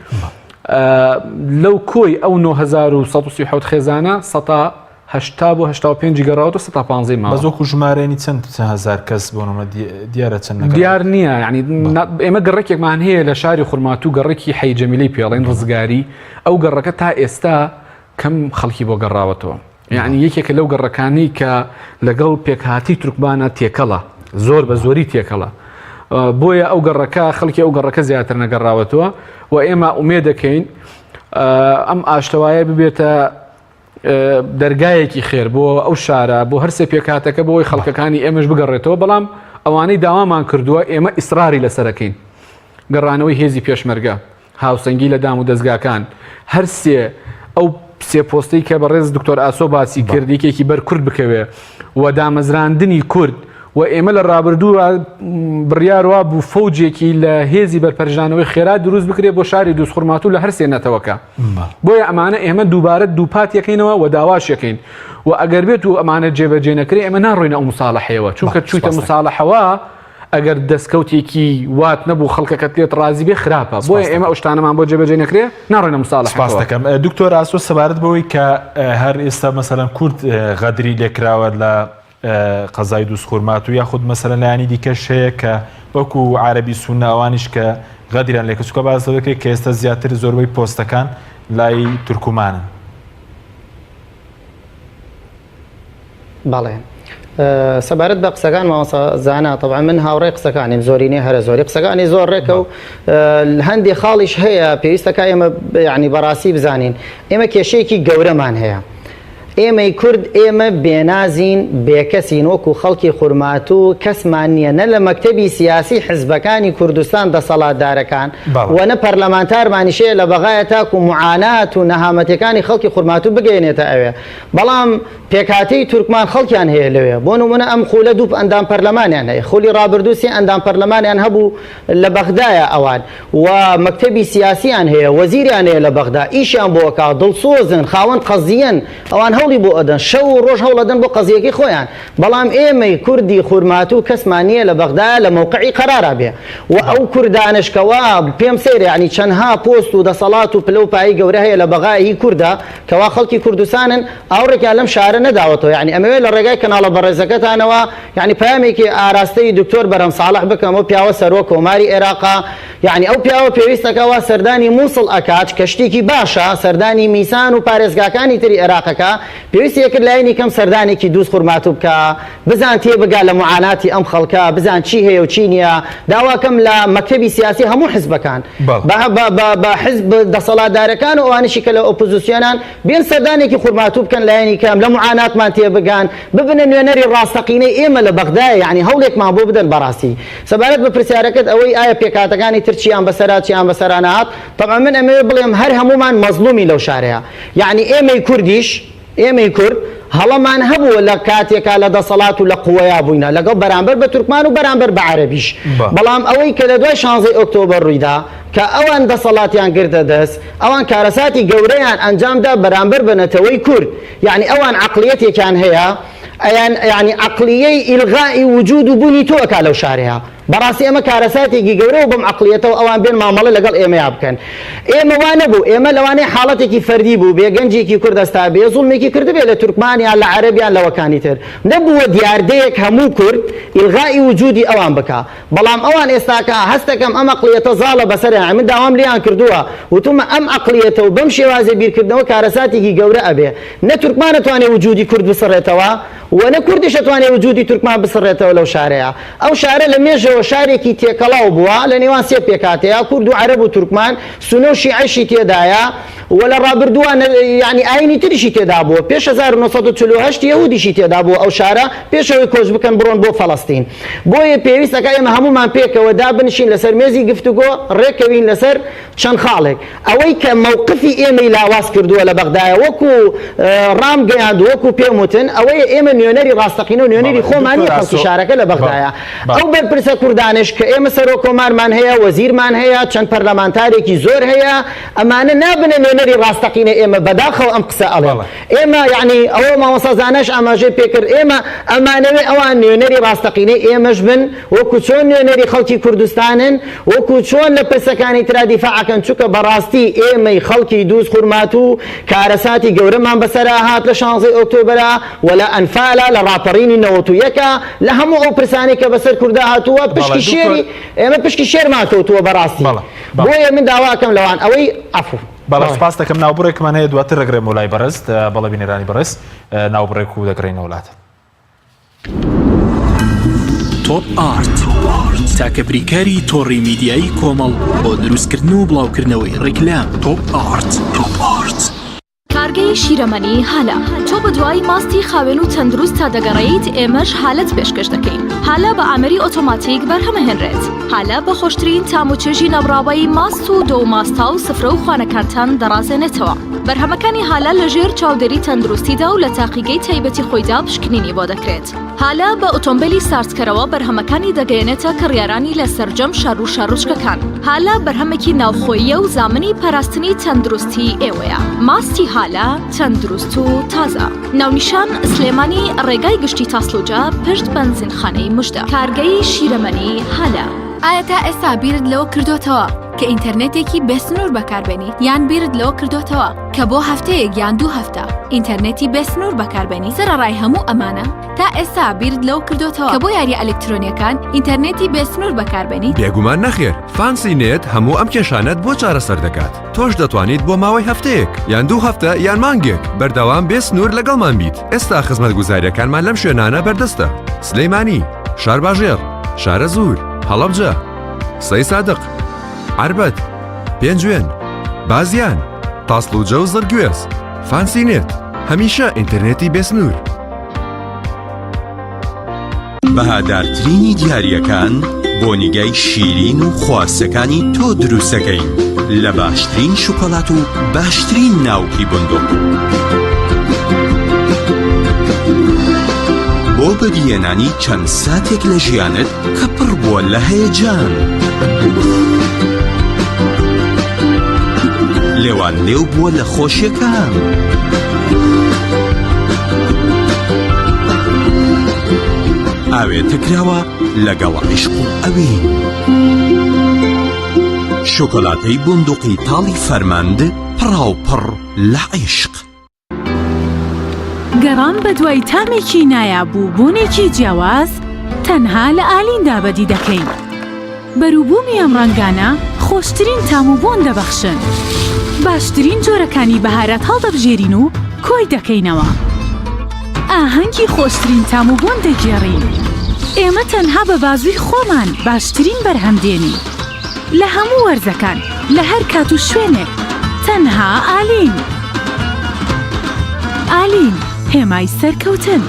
لەو کۆی ئەو 9137 خێزانە سەتا 80 بۆ 85 گەڕاوەتەوە سەتا پانزەی ماوە. بەس وەکو ژمارەیانی چەند هەزار کەس بۆ نمونە دیارە چەند نەگەڕاوەتەوە؟ دیار نییە یعنی ئێمە گەڕەکێکمان هەیە لە شاری خورماتوو گەڕەکی حەی جەمیلەی پێڵێن ڕزگاری ئەو گەڕەکە تا ئێستا کەم خەڵکی بۆ گەڕاوەتەوە یعنی یەکێکە لەو گەڕەکانی کە لەگەڵ پێکهاتی تورکمانە تێکەڵە زۆر بە زۆری تێکەڵە بۆیە ئەو گەڕەکە خەڵکی ئەو گەڕەکە زیاتر نەگەڕاوەتەوە و ئێمە ئومێ دەکەین ئەم ئاشتەوایە ببێتە دەرگایەکی خێر بۆ ئەو شارە بۆ هەرسێ پێکهاتەکە بۆی خەڵکەکانی ئێمەش بگەڕێتەوە بەڵام ئەوانەی داوامان کردووە ئێمە ئیسراری لەسەرەکەین گەڕانەوەی هێزی پێشمەرگە هاوسەنگی لە دام و دەستگاکان هەرسێ ئەو سێ پۆستەی کە بەڕێز دکتۆر ئاسۆ باسی کرد یەکێکی بەر کورد بکەوێ و دامەزراندنی کورد و ئێمە لە ڕابردوو بڕیار وا بوو فەوجێکی لە هێزی بەرپەرچدانەوەی خێرا دروست بکرێت بۆ شاری دووزخورماتوو لە هەرسێ نەتەوەکە بۆیە ئەمانە ئێمە دووبارە دووپات یەکەینەوە و داواش یەکەین و ئەگەر بێت و ئەمانە جێبەجێ نەکرێ ئێمە ناڕۆینە ئەو مساڵحەیەوە چونکە چوویتە مساڵحەوە ئەگەر دەستکەوتێکی وات نەبوو خەڵکەکەت لێت ڕازی بێ خراپە بۆیە ئێمە ئەو شتانەمان بۆ جێبەجێ نەکرێ ناڕۆینە مساڵحەکەوە. سپاس دەکەم دکتۆر ئاسۆ سەبارەت بەوەی کە هەر ئێستا مەسەلەن کورد غەدری لێکراوە لە قەزای دووزخورماتوو یاخود مەسەلەن لایەنی دیکەش هەیە کە وەکو عەرەبی سوننە ئەوانیش کە غەدریان لێکرد چونکە باس لەوە دەکرێت کە ئێستا زیاتر زۆربەی پۆستەکان لای تورکمانن. بەڵێ سەبارەت بە قسەکان مامۆستا زانا تەبعەن من هاوڕێی قسەکانیم زۆرینەی هەرە زۆری قسەکانی زۆر ڕێکە و هەندێ خاڵیش هەیە پێویستەکە ئێمە یعنی بەڕاستی بزانین ئێمە کێشەیەکی گەورەمان هەیە ئێمەی کورد ئێمە بێنازین بێکەسین وەکو خەڵکی خورماتوو کەسمان نییە نە لە مەکتەبی سیاسی حزبەکانی کوردستان دەسەڵاتدارەکان و نە پەرلەمانتارمانیش هەیە لە بەغایە تاکو موعانات و نەهامەتیەکانی خەڵکی خورماتوو بگەیەنێتە ئەوێ بەڵام پێکهاتەی تورکمان خەڵکیان هەیە لەوێ بۆ نمونە ئەم خولە دوو ئەندام پەرلەمانیان هەیە خولی ڕابردوو سێ ئەندام پەرلەمانیان هەبوو لە بەغدایە ئەوان و مەکتەبی سیاسیان هەیە وەزیریان هەیە لە بەغدا ئیشیان بۆ ئەکا دڵسۆزن خاوەن قەزیەن ئەوان هەوڵی بۆ ئەدەن شەو و ڕۆژ هەوڵەدەن بۆ قەزیەکەی خۆیان بەڵام ئێمەی کوردی خورماتوو کەسمان نیە لە بەغدایە لە مەوقعی قەرارا بێ و ئەو کوردانەش کەوا پێم سەیرە یانی چەندها پۆست و دەسەڵات و پلە و پایەی گەورە هەیە لە بەغایە هی کوردە کەوا خەڵکی کوردستانن ئاوڕێکیان لەم شارە نەداوەتەوە یانی ئەمەوێ لە ڕێگای کەناڵە بەڕێزەکەتانەوە یانی پەیامێکی ئاراستەی دکتۆر بەرهەم ساڵح بکەم ئەو پیاوە سەرۆک کۆماری ئێراقە یانی ئەو پیاوە پێویستەکە وا سەردانی موسڵ ئەکات کە شتێکی باشە سەردانی میسان و پارێزگاکانی تری ئێراقەکە پێویستی ئەکرد لایەنی کەم سەردانێکی دووز خورماتوو بکا بزان تێبگا لە موعاناتی ئەم خەڵکە بزان چی هەیە و چی نییە داواکەم لە مەکتەبی سیاسی هەموو حزبەکان بە بە بە حزب دەسەڵاتدارەکان و ئەوانەشی کە لە ئۆپۆزیسیۆنان بێن سەردانێکی خورماتوو بکەن لایەنی کەم لە موعاناتمان تێبگان ببنە نوێنەری ڕاستەقینەی ئێمە لە بەغدایە یانی هەوڵێکمان بۆ بدەن بەڕاستی سەبارەت بە پرسیارەکەت ئەوەی ئایا پێکهاتەکانی تر چیان بەسەرا چیان بەسەرا نەهات تەبعەن من ئەمەوێ بڵێم هەر هەموومان مەزڵومین لەو شارەیا یانی ئێمەی کوردیش ئێمەی کورد هەڵەمان هەبووە لە کاتێکا لە دەسەڵات و لە قوەیا بووینە لەگەڵ بەرامبەر بە تورکمان و بەرامبەر بە عەرەبیش بەڵام ئەوەی کە لە دوای شانزەی ئۆکتۆبەر ڕوویدا کە ئەوان دەسەڵاتیان گرتە دەست ئەوان کارەساتی گەورەیان ئەنجامدا بەرامبەر بە نەتەوەی کورد یانی ئەوان عەقڵیەتێکیان هەیە ئەیان یانی عەقڵیەی ئیلغائی وجود و بوونی تۆ ئەکا لەو شارەیا. بەڕاستی ئەمە کارەساتێکی گەورە و بەم عەقڵیەتەوە ئەوان بێن مامەڵە لەگەڵ ئێمەیا بکەن. ئێمە وا نەبوو، ئێمە لەوانەیە حاڵەتێکی فەردی بووبێ، گەنجێکی کورد هەستابێ زوڵمێکی کردبێ لە تورکمان یان لە عەرەب یان لەوەکانی تر. نەبووە دیاردەیەک هەموو کورد ئیلغائی وجودی ئەوان بکا. بەڵام ئەوان ئێستاکە هەستەکەم ئەم ئەقڵیەتە زاڵە بەسەریان، من داوام لێیان کردووە وتومە ئەم ئەقڵیەتە و بەم شێوازی بیرکردنەوە کارەساتێکی گەورە ئەبێ. نە تورکمان ئەتوانێ وجودی کورد بسڕێتەوە و نە کوردیش ئەتوانێ وجودی تورکمان بسڕێتەوە لەو شارەیا. ئەو شارە لە مێژەوە شارێکی تێکەڵاو بووە لە نێوان سێ پێکهاتەیا، کورد و عەرەب و تورکمان، سونە و شیعەشی تێدایە و لە ڕابردووا یانی ئایینی تریشی تێدا بووە، پێش 1948 یەهودیشی تێدا بووە ئەو شارە پێش ئەوەی کۆچ بکەن بڕۆن بۆ فەڵەستین. بۆیە پێویست ئەکا ئێمە هەموومان پێکەوە دابنشین لەسەر مێزی گفتوگۆ ڕێکەوین لەسەر چەند خاڵێک. ئەوەی کە مەوقفی ئێمەی لاواز کردووە لە بەغدایە وەکو ڕام گەیاند و وەکو پێم وتن ئەوەیە ئێمە نوێنەری ڕاستەقینە و نوێنەری خۆمان نییە خەڵکی شارەکە لە بەغدایە. ئەو بەرپرسە کوردانەش کە ئێمە سەرۆک کۆمارمان هەیە، وەزیرمان هەیە، چەند پەرلەمانتارێکی زۆر هەیە، ئەمانە نابنە نوێنەری ڕاستەقینە ئێمە بەداخەوە ئەم قسە ئەڵێم. ئێمە یەعنی ئەوە مامۆستا زاناش ئاماژەی پێکرد ئێمە ئەمانەوێ ئەوان نوێنەری ڕاستەقینەی ئێمەش بن وەکو چۆن نوێنەری خەڵکی کوردستانن وەکو چۆن لە پرسەکانی ترا دیفاع ئەکەن چونکە بەڕاستی ئێمەی خەڵکی دووز خورماتوو کارەساتی گەورەمان بەسەرا هات لە شانزەی ئۆکتۆبەرا و لە ئەنفالا لە ڕاپەڕینی 91 لە هەموو ئەو پرسانەی کە بەسەر کوردا هاتووە پشکی شێری ئێمە پشکی شێرمان کەوتووە بەڕاستی بۆیە من داوا ئەکەم لەوان ئەوەی عەفو. بەڵێ سوپاست دەکەم ناوبڕێکمان هەیە دواتر دەگرێمەوە لای بەڕێزت بەڵێ بینەرانی بەڕێز ناوبڕێک و دەگرینەوە لاتان. تۆپ ئارت تاکە بریکاری تۆڕی میدیایی کۆمەڵ بۆ دروستکردن و بڵاوکردنەوەی ڕیکلام تۆپ ئارت تۆپ ئارت. کارگەی شیرەمەنی هالە تۆ بەدوای ماستی خاوێن و تەندروستتا دەگەڕێیت ئێمەش هالەت پێشکەش دەکەین هالە بە ئامێری ئۆتۆماتیک بەرهەمەهێنرێت هالە بە خۆشترین تام و چێژی نەبڕاوەی ماست و دۆ و ماستاو و سفرە و خوانەکانتان دەڕازێنێتەوە. بەرهەمەکانی هالە لە ژێر چاودێری تەندروستیدا و لە تاقیگەی تایبەتی خۆیدا پشکنینی بۆ دەکرێت. هالە بە ئۆتۆمبێلی ساردکەرەوە بەرهەمەکانی دەگەیەنێتە کڕیارانی لە سەرجەم شار و شارۆچکەکان. هالە بەرهەمێکی ناوخۆییە و زامنی پاراستنی تەندروستی ئێوەیە. ماستی هالە تەندروست و تازە. ناونیشان، سلێمانی، ڕێگای گشتی تاسڵوجە، پشت بەنزینخانەی مژدە. کارگەی شیرەمەنی هالە. ئایا تا ئێستا بیرت لەوە کردۆتەوە کە ئینتەرنێتێکی بێ سنوور بەکاربێنیت؟ یان بیرت لەوە کردۆتەوە کە بۆ هەفتەیەک یان دوو هەفتە ئینتەرنێتی بێ سنوور بەکاربێنیت؟ سەرەڕای هەموو ئەمانە تا ئێستا بیرت لەوە کردۆتەوە کە بۆ یارییە ئەلکترۆنییەکان ئینتەرنێتی بێ سنوور بەکاربێنیت؟ بێگومان نەخێر، فانسی نێت هەموو ئەم کێشانەت بۆ چارەسەر دەکات. تۆش دەتوانیت بۆ ماوەی هەفتەیەک یان دوو هەفتە یان مانگێک بەردەوام بێ سنوور لەگەڵمان بیت. ئێستا خزمەتگوزارییەکانمان لەم شوێنانە بەردەستە، سلێمانی، شارباژێڕ، شارەزوور، هەڵەبجە، سەیسادق، عەربەت، پێنجوێن، بازیان، تاسڵوجە و زڕگوێز. فانسی نێت، هەمیشە ئینتەرنێتی بێ سنوور. بەهادارترینی دیارییەکان بۆ نیگای شیرین و خواستەکانی تۆ دروستەکەین لە باشترین شوکۆلات و باشترین ناوکی بندق. بۆ بەدیهێنانی چەند ساتێک لە ژیانت کە پڕ بووە لە هەیەجان. لێوان لێو بووە لە خۆشیەکان. ئاوێتە کراوە لەگەڵ عیشق و ئەوین. شۆکۆلاتەی بوندوقی تاڵی فەرماند پڕاوپڕ لە عیشق. گەڕان بەدوای تامێکی نایاب و بۆنێکی جیاواز تەنها لە ئالیندا بەدی دەکەین. بەروبوومی ئەم ڕەنگانە خۆشترین تام و بۆن دەبەخشن. باشترین جۆرەکانی بەهارات هەڵدەبژێرین و کۆی دەکەینەوە. ئاهەنگی خۆشترین تام و بۆن دەگێڕین. ئێمە تەنها بە بازووی خۆمان باشترین بەرهەم دێنین. لە هەموو وەرزەکان، لە هەر کات و شوێنێک، تەنها ئالین. ئالین، هێمای سەرکەوتن.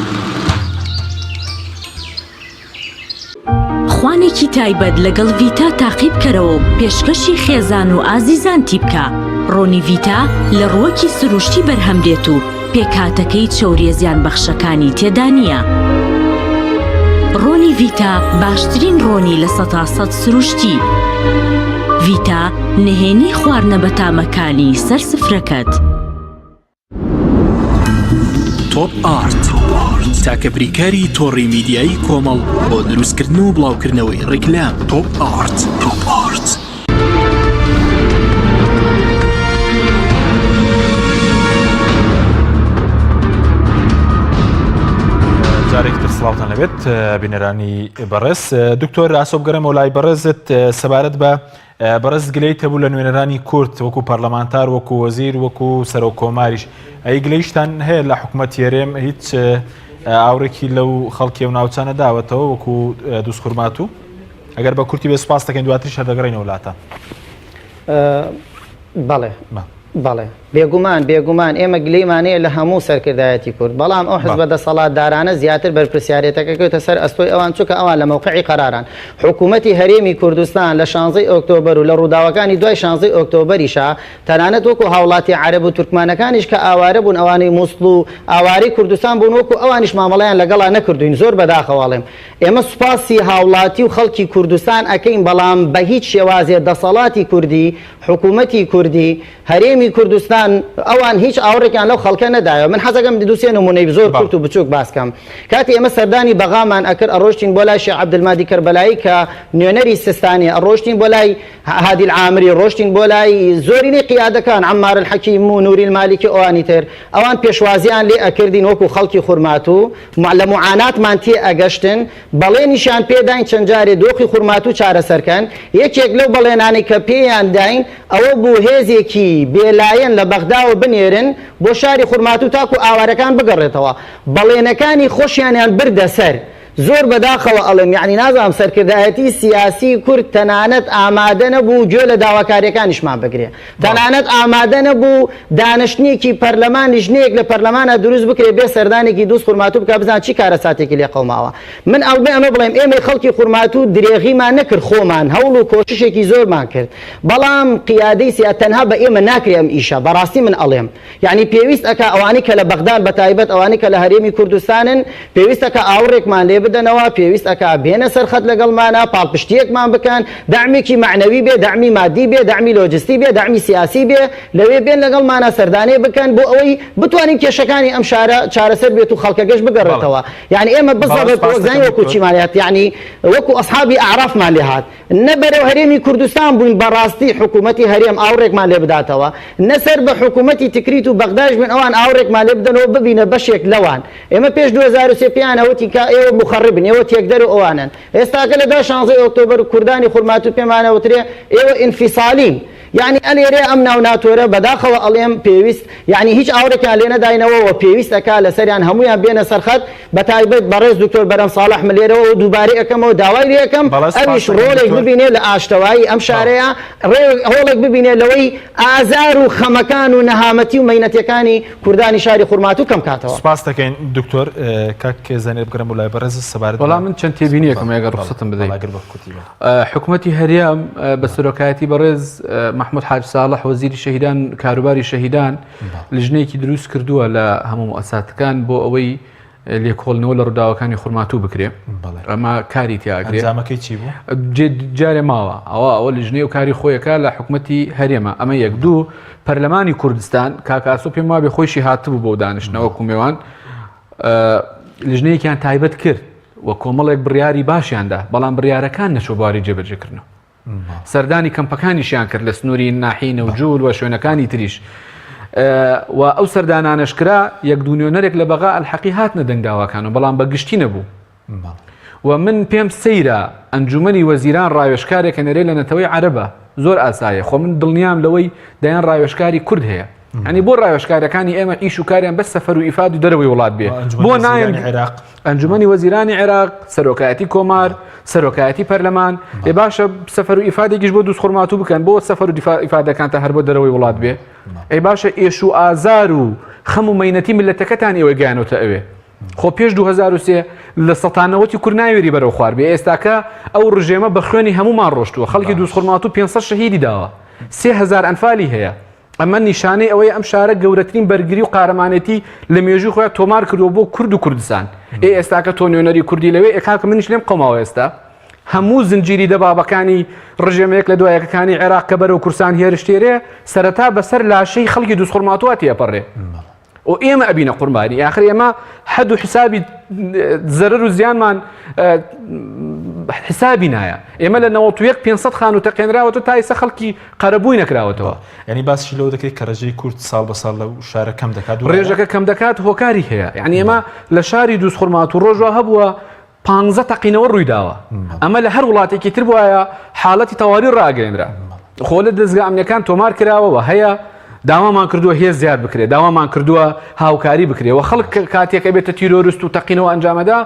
خوانێکی تایبەت لەگەڵ ڤیتا تاقی بکەرەوە و پێشکەشی خێزان و ئازیزانتی بکە، ڕۆنی ڤیتا لە ڕووەکی سروشتی بەرهەم دێت و پێکهاتەکەی چەوریە زیانبەخشەکانی تێدا نییە. ڕۆنی ڤیتا باشترین ڕۆنی 100% سروشتی. ڤیتا نهێنی خواردنە بەتامەکانی سەر سفرەکەت. تۆپ ئارت تاکە بریکاری تۆڕی میدیایی کۆمەڵ بۆ دروستکردن و بڵاوکردنەوەی ڕیکلام تۆپ ئارت تۆپ ئارت. جارێکی تر سڵاوتان لەبێت بینەرانی بەڕێز دکتۆر ئاسۆ بگەڕێمەوە لای بەڕێزت سەبارەت بە بەڕێز گلەیت هەبوو لە نوێنەرانی کورد وەکو پەرلەمانتار وەکو وەزیر وەکو سەرۆک کۆماریش ئەی گلەیشتان هەیە لە حکومەت هەرێم هیچ ئاوڕێکی لەو خەڵکی و ناوچانە داوەتەوە وەکو دووسخورماتوو ئەگەر بە کورتی بێ سپاس دەکەین دواتریش هەر دەگەڕێینەوە لاتان. بەڵێ بەڵێ بێگومان بێگومان ئێمە گلەیمان هەیە لە هەموو سەرکردایەتی کورد بەڵام ئەو حزبە دەسەڵاتدارانە زیاتر بەرپرسیارێتەکە کەوتە سەر ئەستۆی ئەوان چونکە ئەوان لە مەوقعی قەراران حکوومەتی هەرێمی کوردستان لە شانزەی ئۆکتۆبەر و لە ڕووداوەکانی دوای شانزەی ئۆکتۆبەریشا تەنانەت وەکو هاوڵاتی عەرەب و تورکمانەکانیش کە ئاوارە بوون ئەوانەی موسڵ و ئاوارەی کوردستان بوون وەکو ئەوانیش مامەڵەیان لەگەڵا نەکردوین زۆر بەداخەوە ئەڵێم ئێمە سوپاسی هاوڵاتی و خەڵکی کوردستان ئەکەین بەڵام بە هیچ شێوازێ دەسەڵاتی کوردی، حکوومەتی کوردی، هەرێمی کوردستان ئەوان هیچ ئاوڕێکیان لەو خەڵکە نەدایەوە. من حەزەکەم دوو سێ نموونەی زۆر کورت و بچووک باس کەم. کاتێ ئێمە سەردانی بەغامان ئەکرد ئەڕۆشتین بۆ لای شێخ عەبدولمادی کەربەلایی کە نوێنەری سیستانیە ئەڕۆشتین بۆ لای هادی العامری ڕۆشتین بۆ لای زۆرینەی قیادەکان عەمار الحەکیم و نوری المالکی ئەوانی تر ئەوان پێشوازیان لێ ئەکردین وەکو خەڵکی خورماتوو لە موعاناتمان تێ ئەگەشتن، بەڵێنیشیان پێ داین چەند جارێ دۆخی خورماتوو چارەسەر کەن، یەکێک لەو بەڵێنانەی کە پێیان داین ئەوە بوو هێزێکی بێ لایەن لە بەغداوە بنێرن بۆ شاری خورماتوو تاکو ئاوارەکان بگەڕێتەوە، بەڵێنەکانی خۆشیانیان بردە سەر. زۆر بەداخەوە ئەڵێم یەعنی نازانم سەرکردایەتی سیاسی کورد تەنانەت ئامادە نەبوو گوێ لە داواکاریەکانیشمان بگرێ تەنانەت ئامادە نەبوو دانشتنێکی پەرلەمان لیژنەیەک لە پەرلەمانا دروست بکرێ بێ سەردانێکی دووز خورماتوو بکا بزان چی کارەساتێکی لێ قەوماوە من ئەڵبێ ئەمە بڵێم ئێمەی خەڵکی خورماتوو درێغیمان نەکرد خۆمان هەوڵ و کۆششێکی زۆرمان کرد بەڵام قیادەی سیا تەنها بە ئێمە ناکرێ ئەم ئیشە بەڕاستی من ئەڵێم یەعنی پێویست ئەکا ئەوانەی کە لە بەغدان بە تایبەت ئەوانەی کە لە هەرێمی کوردستانن پێویست ئەکا ئاوڕێکمان لێ بدەنەوە پێویست ئەکا بێنە سەر خەت لەگەڵمانا پاڵپشتییەکمان بکەن دەعمێکی مەعنەوی بێ دەعمی مادی بێ دەعمی لۆجستی بێ دەعمی سیاسی بێ لەوێ بێن لەگەڵمانا سەردانێ بکەن بۆ ئەوەی بتوانین کێشەکانی ئەم شارە چارەسەر بێت و خەڵکەکەش بگەڕێتەوە یەعنی ئێمە بزەبت وەک زانین وەکو چیمان لێ هات یەعنی وەکو ئەسحابی ئەعرافمان لێ هات نە بەرەو هەرێمی کوردستان بووین بەڕاستی حکوومەتی هەرێم ئاوڕێکمان لێ بداتەوە، نە سەر بە حکوومەتی تکریت و بەغدایش بووین ئەوان ئاوڕێکمان لێ بدەنەوە ببینە بەشێک لەوان. ئێمە پێش 2003 پێیان ئەوتین کە ئێوە موخەڕیبن، ئێوە تێکدەر و ئەوانەن. ئێستاکە لە دوای شانزەی ئۆکتۆبەر کوردانی خورماتوو پێمان ئەوترێ ئێوە ئینفیسالین. یەعنی ئەلێرەیە ئەم ناو ناتۆرە بەداخەوە ئەڵێم پێویست یەعنی هیچ ئاوڕێکیان لێ نەداینەوە و پێویست ئەکا لەسەریان هەموویان بێنە سەر خەت بەتایبەت بەڕێز دکتۆر بەرەم ساڵح من لێرەوە و دووبارەی ئەکەمەوە داوای لێ ئەکەم بەڵێ سپاس ئەویش دەکەم ڕۆڵێک دکتۆر. ببینێ لە ئاشتەوایی ئەم بەڵێ. شارەیا ڕێ ڕۆڵێک ببینێ لەوەی ئازار و خەمەکان و نەهامەتی و مەینەتیەکانی کوردانی شاری خورماتوو کەم کاتەوە. سپاس دەکەین دکتۆر. کاک زانیار بگەڕێم بۆ لای بەڕێزت سەبارەت بە وەڵا من چەند تێبینیەکم بەڵێ ئەگەر بەڵێ ڕوخسەتم بدەی. بەڵێ ئەگەر بە کورتی بێت. حکومەتی هەرێم بە سەرۆکایەتی بەڕێز مەحمود حاج ساڵح وەزیری شەهیدان کاروباری شەهیدان لژنەیەکی دروست کردووە لە هەموو موسساتەکان بۆ ئەوەی لێکۆڵنەوە لە ڕووداوەکانی خورماتوو بکرێ ئەمە کاری تیاگرێ ئەنجامەکەی چی بوو؟ جارێ ماوە ئەوە ئەوە لژنەی و کاری خۆیەکە لە حکومەتی هەرێمە ئەمە یەک دوو پەرلەمانی کوردستان کاکاسۆ پێم وابێ خۆیشی هاتبوو بۆ دانیشتنەوە کومێوان لژنەیەکیان تایبەت کرد و کۆمەڵێک بڕیاری باشیان دا، بەڵام بڕیارەکان نەچووە بواری جێبەجێکردنەوە. سەردانی کەمپەکانیشیان کرد لە سنووری ناحیەی نەوجول و شوێنەکانی تریش. و ئەو سەردانانەش کرا یەک دوو نوێنەرێک لە بەغا ئەلحەقی هاتنە دەنگ داواکانەوە، بەڵام بە گشتی نەبوو. و من پێم سەیرە ئەنجومەنی وەزیران ڕاوێژکارێکە نەرێ لە نەتەوەی عەرەبە، زۆر ئاسایە، خۆ من دڵنیام لەوەی دەیان ڕاوێژکاری کورد هەیە. ئەنی بۆ ڕاوێژکارەکانی ئێمە ئیش و کاریان بەس سەفەر و ئیفاد و دەرەوەی وڵات بێ بۆ نایەن عێراق ئەنجومەنی وەزیرانی عێراق سەرۆکایەتی کۆمار سەرۆکایەتی پەرلەمان ئێ باشە سەفەر و ئیفادێکیش بۆ دووس خورماتوو بکەن بۆ سەفەر و ئیفادەکان تا هەر بۆ دەرەوەی وڵات بێ ئەی باشە ئێش و ئازار و خەم و مەینەتی ملەتەکەتان ئێوە گەیانۆتە ئەوێ خۆ پێش 2023 لە سەتانەوەتی کورد ناوێری بەرەو خوار بێ ئێستاکە ئەو ڕژێمە بە خوێنی هەمومان ڕۆشتووە خەڵکی دووس خورماتوو 500 شەهیدی داوە 3000 ئەنفالی هەیە ئەمە نیشانەی ئەوەیە ئەم شارە گەورەترین بەرگری و قارەمانێتی لە مێژووی خۆیان تۆمار کردووە بۆ کورد و کوردستان. ئێ ئێستاکە تۆ نوێنەری کوردی لەوێ، ئێ کاکە منیش لێم قەوماوە ئێستا. هەموو زنجیری دەبابەکانی ڕژێمە یەک لە دوای یەکەکانی عێراق کە بەرەو کوردستان هێرش تێرێ، سەرەتا بەسەر لاشەی خەڵکی دووزخورماتووە تێئەپەڕێ. و ئێمە ئەبینە قوربانی ئاخر ئێمە حەد و حسابی زەرەر و زیانمان حسابی نایە ئێمە لە 91 500 خانوو تەقێنراوەتەوە تا ئێستا خەڵکی قەرەبووی نەکراوەتەوە. یانی باسیش لەوە دەکرێت کە ڕێژەی کورد ساڵ بە ساڵ لەو شارە کەم دەکات و ڕێژەکە کەم دەکات هۆکاری هەیە یعنی ئێمە لە شاری دووزخورماتوو ڕۆژ وا هەبووە پانزە تەقینەوە ڕووی داوە ئەمە لە هەر وڵاتێکی تر بوایە حاڵەتی تەواری ڕاگەیەنرا خۆ لە دەزگا ئەمنیەکان تۆمار کراوەوە هەیە داوامان کردووە هێز زیاد بکرێت داوامان کردووە هاوکاری بکرێ و خەڵک کاتێک ئەبێتە تیرۆرست و تەقینەوە ئەنجامەدا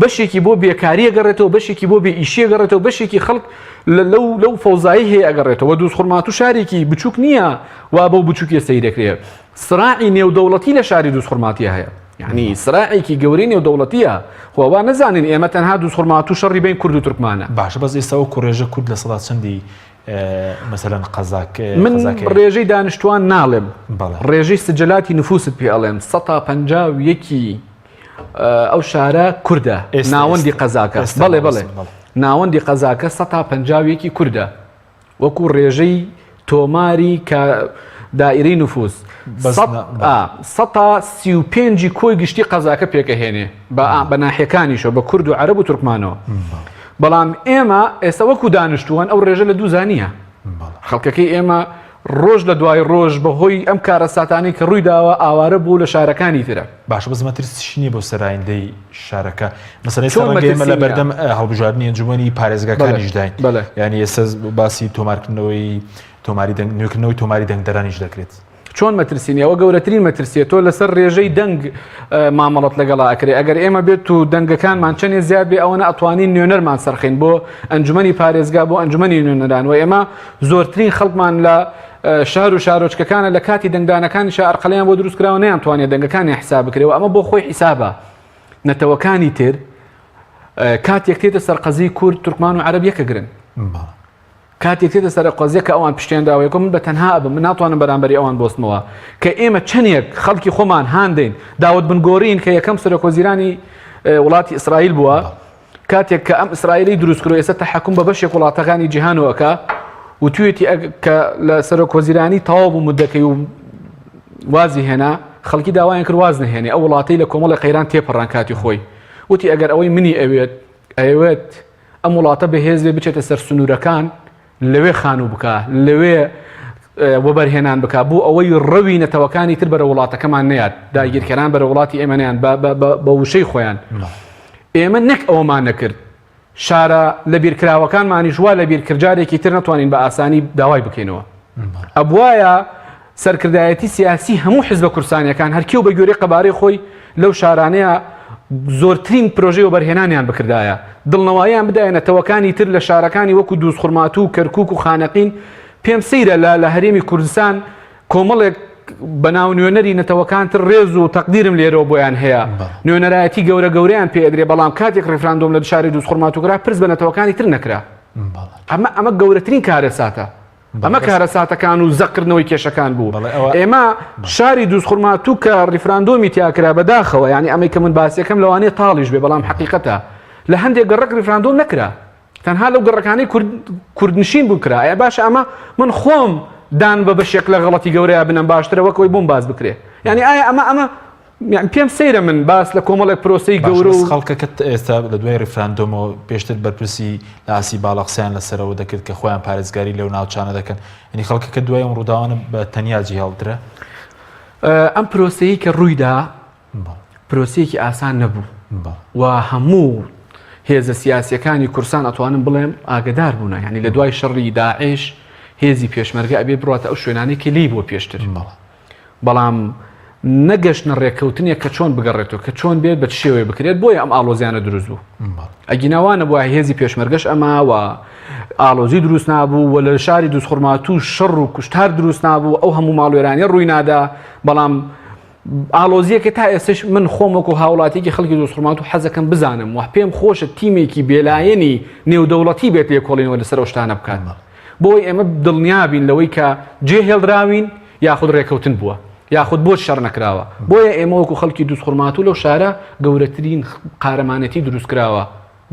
بەشێکی بۆ بێکاریە گەڕێتەوە بەشێکی بۆ بێ ئیشیە گەڕێتەوە بەشێکی خەڵک لەو لەو فەوزایی هەیە ئەگەڕێتەوە دووزخورماتوو شارێکی بچووک نییە وا بەو بچووکیە سەیرەکرێ سراعی نێودەوڵەتی لە شاری دووزخورماتیە هەیە یعنی سراعێکی گەورەی نێودەوڵەتیە خۆ وا نەزانین ئێمە تەنها دووزخورماتوو شەڕی بین کورد و تورکمانە. باشە بەس ئێستا وەکو ڕێژە کورد لە سەدا چەندی مەسەلەن قەزاک من ڕێژەی دانیشتوان ناڵێم ڕێژەی سجلاتی نفوست پێ ئەڵێم سەتا پەنجا و یەکی ئەو شارە کوردە ناوەندی قەزاکە بەڵێ بەڵێ ناوەندی قەزاکە سەتا پەنجا و یەکی کوردە وەکو ڕێژەی تۆماری کە دائیرەی نفوس سەتا 35 کۆی گشتی قەزاکە پێکەهێنێ بە ناحیەکانیشەوە بە کورد و عەرەب و تورکمانەوە بەڵام ئێمە ئێستا وەکو دانیشتووان ئەو ڕێژە لە دووزانیە خەڵکەکەی ئێمە ڕۆژ لە دوای ڕۆژ بەهۆی ئەم کارەساتانەی کە ڕووی داوە ئاوارە بوو لە شارەکانی ترە. باشە بەس مەترسیشی نییە بۆ سەر ئایندەی شارەکە مەسەلەن ئێستا ڕەنگە ئێمە لە بەردەم هەڵبژاردنی ئەنجومەنی پارێزگاکانیشداین یانی ئێستا باسی تۆمارکردنەوەی تۆماری دەنگ نوێکردنەوەی تۆماری دەنگدەرانیش دەکرێت. چۆن مەترسی نیە؟ ئەوە گەورەترین مەترسیە تۆ لەسەر ڕێژەی دەنگ مامەڵەت لەگەڵا ئەکرێ ئەگەر ئێمە بێت و دەنگەکانمان چەندێ زیاد بێ ئەوەنە ئەتوانین نوێنەرمان سەرخین بۆ ئەنجومەنی پارێزگا بۆ ئەنجومەنی نوێنەران و ئێمە زۆرترین خەڵکمان لە شار و شارۆچکەکانە لە کاتی دەنگدانەکانیشا ئەرقەلیان بۆ دروست کراوە نەیانتوانێت دەنگەکانیان حساب بکرێ و ئەمە بۆ خۆی حیسابە نەتەوەکانی تر کاتێک تێتە سەر قەزی کورد تورکمان و عەرەب یەکەگرن کاتێک تێتە سەر قەزیە کە ئەوان پشتیان داوە یەکۆ من بە تەنها ئەبم من ناتوانم بەرامبەری ئەوان بۆستمەوە کە ئێمە چەندێک خەڵکی خۆمان هاندەین داود بن گۆرین کە یەکەم سەرۆک وەزیرانی وڵاتی ئیسرائیل بووە کاتێک کە ئەم ئیسرائیلی دروست کرد ئێستا تەحەکوم بە بەشێک وڵاتەکانی جیهانەوە ئەکا وتوێتی کە لە سەرۆک وەزیرانی تەواو بوو مدەکەی و وازی هێنا خەڵکی داوایان کرد واز نەهێنێ ئەو وڵاتەی لە کۆمەڵی قەیران تێپەڕان کاتی خۆی وتی ئەگەر ئەوەی منی ئەوێت ئەیەوێت ئەم وڵاتە بەهێز بێ بچێتە سەر سنوورەکان لەوێ خانوو بکا لەوێ وەبەرهێنان بکا بۆ ئەوەی ڕەوی نەتەوەکانی تر بەرە وڵاتەکەمان نەیات داگیرکەران بەرە وڵاتی ئێمە نیان بە وشەی خۆیان ئێمە نەک ئەوەمان نەکرد شارە لە بیرکراوەکانمانیش وا لە بیرکردجارێکی تر نەتوانین بە ئاسانی داوای بکەینەوە ئەبواە سەرکردایەتی سیاسی هەموو حزبە کوردستانیەکان هەرکێ و بە گوێرەی قەبارەی خۆی لەو شارانەیە زۆرترین پرۆژەی وەبەرهێنانیان بکردایە، دڵنەواییان بدایە نەتەوەکانی تر لە شارەکانی وەکو دووزخورماتوو و کەرکوک و خانەقین، پێم سەیرە لە لە هەرێمی کوردستان کۆمەڵێک بەناو نوێنەری نەتەوەکان تر ڕێز و تەقدیرم لێرەوە بۆیان هەیە نوێنەرایەتی گەورە گەورەیان پێ ئەدرێ بەڵام کاتێک ڕیفراندۆم لە شاری دووزخورماتوو کرا پرس بە نەتەوەکانی تر نەکرا ئەمە ئەمە گەورەترین کارەساتە. ئەمە کارەساتەکان و زەقکردنەوەی کێشەکان بوو ئێمە شاری دووزخورماتوو کە ڕیفراندۆمی تیاکرا بەداخەوە یعنی ئەمەی کە من باسیەکەم لەوانەیە تاڵیش بێ بەڵام حقیقەتە لە هەندێک گەڕک ڕیفراندۆم نەکرا تەنها لەو گەڕەکانەی کوردنشین بوو کرا ئەیا باشە ئەمە من خۆم دان بە بەشێک لە غەڵەتی گەورەیە بنەم باشترە وەک ئەوەی بۆم باس بکرێ یعنی ئایا ئەمە ئەمە یان پێم سەیرە من باس لە کۆمەڵێک پرۆسەی گەورە و خەڵکەکە ئێستا لە دوای ڕیفراندۆمەوە پێشتر بەرپرسی لە ئاستی باڵا قسەیان لەسەرەوە دەکرد کە خۆیان پارێزگاری لەو ناوچانە دەکەن یعنی خەڵکەکە دوای ئەم ڕووداوانە بە تەنیا جێهێڵدرا ئەم پرۆسەیە کە ڕوویدا پرۆسەیەکی ئاسان نەبوو و هەموو هێزە سیاسیەکانی کوردستان ئەتوانم بڵێم ئاگدار بوونە یعنی لە دوای شەڕی داعش هێزی پێشمەرگە ئەبێ بڕاتە ئەو شوێنانەی کە لی بووە پێشتر بەڵام نەگەشتنە ڕێککەوتنێک کە چۆن بگەڕێتەوە کە چۆن بێت بە چ شێوەیە بکرێت بۆیە ئەم ئاڵۆزیانە دروست بوو ئەگینا وا نەبووە هێزی پێشمەرگەش ئەما و ئاڵۆزی دروست نابوو و لە شاری دووزخورماتوو شەڕ و کوشتار دروست نابوو ئەو هەموو ماڵوێرانیە ڕووی نادا بەڵام ئاڵۆزیەکە تا ئێستش من خۆم وەکو هاوڵاتیکی خەڵکی دووزخورماتوو حەزەکەم بزانم و پێم خۆشە تیمێکی بێلایەنی نێودەوڵەتی بێت لێکۆڵینەوە لەسەر ئەو شتانە بکات بۆی ئێمە دڵنیابین لەوەی کە جێ هێڵدراوین یاخود ڕێکەوتن بووە یاخود بۆچ شەڕ نەکراوە بۆیە ئێمە وەکو خەڵکی دووزخورماتوو لەو شارە گەورەترین قارەمانێتی دروستکراوە.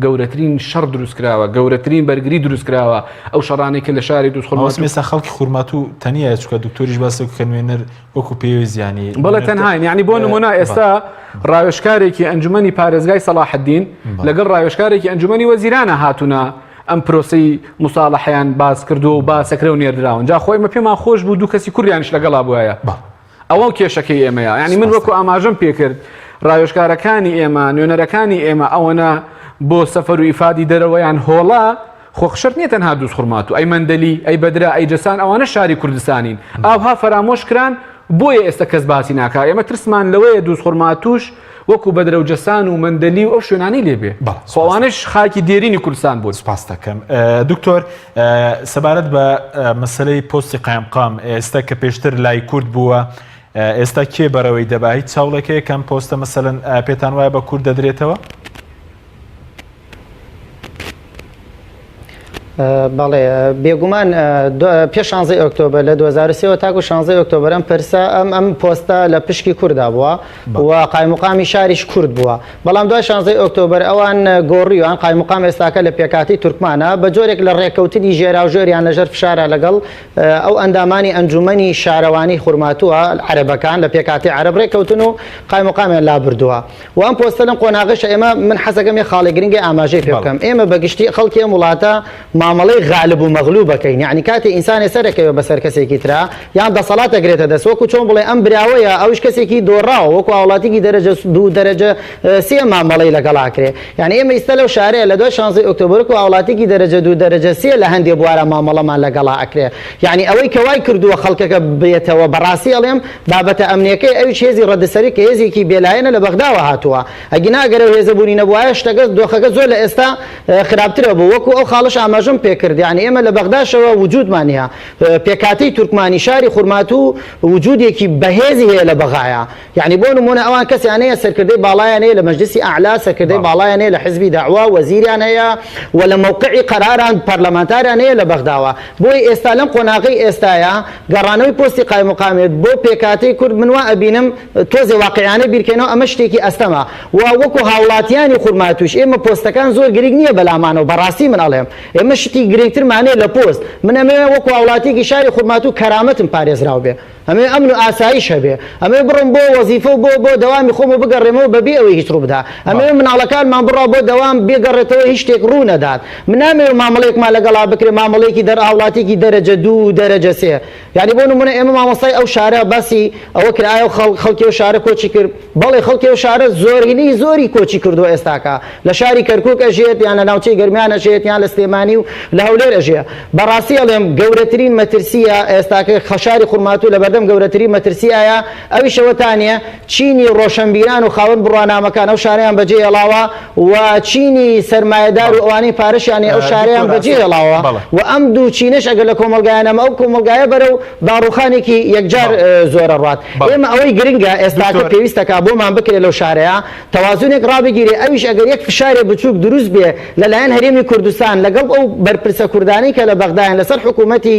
گەورەترین شەڕ دروست کراوە، گەورەترین بەرگری دروست کراوە، ئەو شەڕانەی کە لە شاری دووزخورماتوو. مەبەستم ئێستا خەڵکی خورماتوو تەنیایە چونکە دکتۆریش باسی کە نوێنەر وەکو پێویست یانی بەڵێ تەنهاین یانی بۆ نمونە ئێستا ڕاوێژکارێکی ئەنجومەنی پارێزگای سەڵاحەدین لەگەڵ ڕاوێژکارێکی ئەنجومەنی وەزیرانە هاتوونە ئەم پرۆسەی موساڵەحەیان باس کردووە و باسەکرە و نێردراون جا خۆی ئێمە پێمان خۆش بوو دوو کەسی کوردیانیش لەگەڵا بوایە ئەوە کێشەکەی ئێمەیە یعنی من وەکو ئاماژەم پێکرد ڕاوێژکارەکانی ئێمە نوێنەرەکانی ئێمە ئەوەنە بۆ سەفەر و ئیفادی دەرەوەیان هۆڵە خۆ شەرت نییە تەنها دووزخورماتوو ئەی مەندەلی ئەی بەدرا ئەی جەسان ئەوانە شاری کوردستانین ئاوها فەرامۆش کران بۆیە ئێستا کەس باسی ناکا ئێمە ترسمان لەوەیە دووزخورماتووش وەکو بەدرە و جەسان و مەندەلی و ئەو شوێنانەی لێ بێ خۆ ئەوانەش خاکی دێرینی کوردستان بوون. سپاست دەکەم دکتۆر سەبارەت بە مەسەلەی پۆستی قایمقام ئێستا کە پێشتر لای کورد بووە ئێستا کێ بەڕێوەی دەبا هیچ چاوڵێک هەیە کەم پۆستە مەسەلەن پێتان وایە بە کورد دەدرێتەوە؟ بەڵێ بێگومان پێش 16 ئۆکتۆبەر لە 2023 تاکو 16 ئۆکتۆبەر ئەم پرسە ئەم ئەم پۆستە لە پشکی کوردا بووە و قایمقامی شاریش کورد بووە بەڵام دوای 16 ئۆکتۆبەر ئەوان گۆڕیوان قایمقام ئێستاکە لە پێکاتی تورکمانە بە جۆرێک لە ڕێککەوتنی ژێراوژێریان لەژەر فشارە لەگەڵ ئەو ئەندامانی ئەنجومەنی شارەوانی خورماتووە عەرەبەکان لە پێکاتی عەرەب ڕێککەوتن و قایمقامیان لابردووە و ئەم پۆستە لەم قۆناغەشە ئێمە من حەزەکەم یە خاڵی گرنگی ئاماژەی پێ بکەم ئێمە بە گشتی خەڵکی ئەم وڵاتە مامەڵەی غالب و مەغلوب ئەکەین یعنی کاتێ ئینسانێ سەرەکەوێ بەسەر کەسێکی ترا یان دەسەڵات ئەگرێتە دەست وەکو چۆن بڵێ ئەم براوەیە ئەوش کەسێکی دۆڕاوە وەکو هاوڵاتیکی دەرەجە دوو دەرەجە سێ مامەڵەی لەگەڵ ئاکرێ یعنی ئێمە ئیستا لەو شارەیە لە دوای شانزەی ئۆکتۆبەر وەکو هاوڵاتیکی دەرەجە دوو دەرەجە سێ لە هەندێ بوارە مامەڵەمان لەگەڵا ئەکرێ یعنی ئەوەی کە وای کردووە خەڵکەکە بێتەوە بەڕاستی ئەڵێم بابەتە ئەمنیەکەی ئەویش هێزی ڕەدسەری کە هێزێکی بێلایەنە لە بەغداوە هاتووە ئەگینا ئەگەر ئەو هێزە بوونی نەبوایە شتەکە دۆخەکە زۆر لە ئێستا خراپترە بوو وەکو ئەو خاڵەش ئاماژەم پێکرد یانی ئێمە لە بەغداشەوە وجودمان هەیە پێکهاتەی تورکمانی شاری خورماتوو وجودێکی بەهێزی هەیە لە بەغایا یانی بۆ نمونە ئەوان کەسیان هەیە سەرکردەی باڵایان هەیە لە مەجلسی ئەعلا سەرکردەی باڵایان هەیە لە حزبی دەعوە وەزیریان هەیە و لە مەوقعی قەراران پەرلەمانتاریان هەیە لە بەغداوە بۆیە ئێستا لەم قۆناغەی ئێستایا گەڕانەوەی پۆستی قایمقامێت بۆ پێکهاتەی کورد من وا ئەبینم تۆزێ واقیعیانە بیرکەینەوە ئەمە شتێکی ئەستەمە و وەکو هاوڵاتیانی خورماتووش ئێمە پۆستەکان زۆر گرنگ نییە بەلامانەوە بەڕاستی من ئەڵێم ئێمە شتی گرنگترمان هەیە لە پۆست من ئەمەوێ وەکو هاوڵاتیەکی شاری خورماتوو کەرامەتم پارێزراو بێ ئەمەوێ ئەمن و ئاسایش هەبێ ئەمەوێ بڕۆم بۆ وەزیفە و بۆ بۆ دەوامی خۆم و بگەڕێمەوە بەبێ ئەوەی هیچ ڕووبدا ئەمەوێ مناڵەکانمان بڕا بۆ دەوام بگەڕێتەوە هیچ شتێک ڕوو نەدات من نامەوێ مامەڵەیەکمان لەگەڵا بکرێ مامەڵەیەکی دەر هاوڵاتیەکی دەرەجە دوو و دەرەجە سێ یانی بۆ نمونە ئێمە مامۆستای ئەو شارە باسی ئەوە کرا ئایا خەڵکی ئەو شارە کۆچی کرد بەڵێ خەڵکی ئەو شارە زۆرینەی زۆری کۆچی کردووە ئێستاکە لە شاری کەرکوک ئەژێت یان لە ناوچەی گەرمیان ئەژێت یان لە سلێمانی و لە هەولێر ئەژێ بەڕاستی ئەڵێم گەورەترین مەترسیە ئێستاکە خەشاری خورماتوو لەبەردەم گەورەترین مەترسیایە ئەویش ئەوەتانیە چینی ڕۆشەنبیران و خاوەن بڕوانامەکان ئەو شارەیان بەجێ هێڵاوە و چینی سەرمایەدار و ئەوانەی پارەشیان هەیە ئەو شارەیان بەجێ هێڵاوە و ئەم دوو چینەش ئەگەر لە کۆمەڵگایان نەما ئەو کۆمەڵگایە بەرەو داڕووخانێکی یەکجار زۆر ئەڕوات. ئێمە ئەوەی گرنگە ئێستاکە پێویستەکا بۆمان بکرێ لەو شارەیا تەوازونێک ڕابگیرێ ئەویش ئەگەر یەک فشارێ بچووک دروست بێ لەلایەن هەرێمی کوردستان لەگەڵ ئەو بەرپرسە کوردانەی کە لە بەغدایان لەسەر حکوومەتی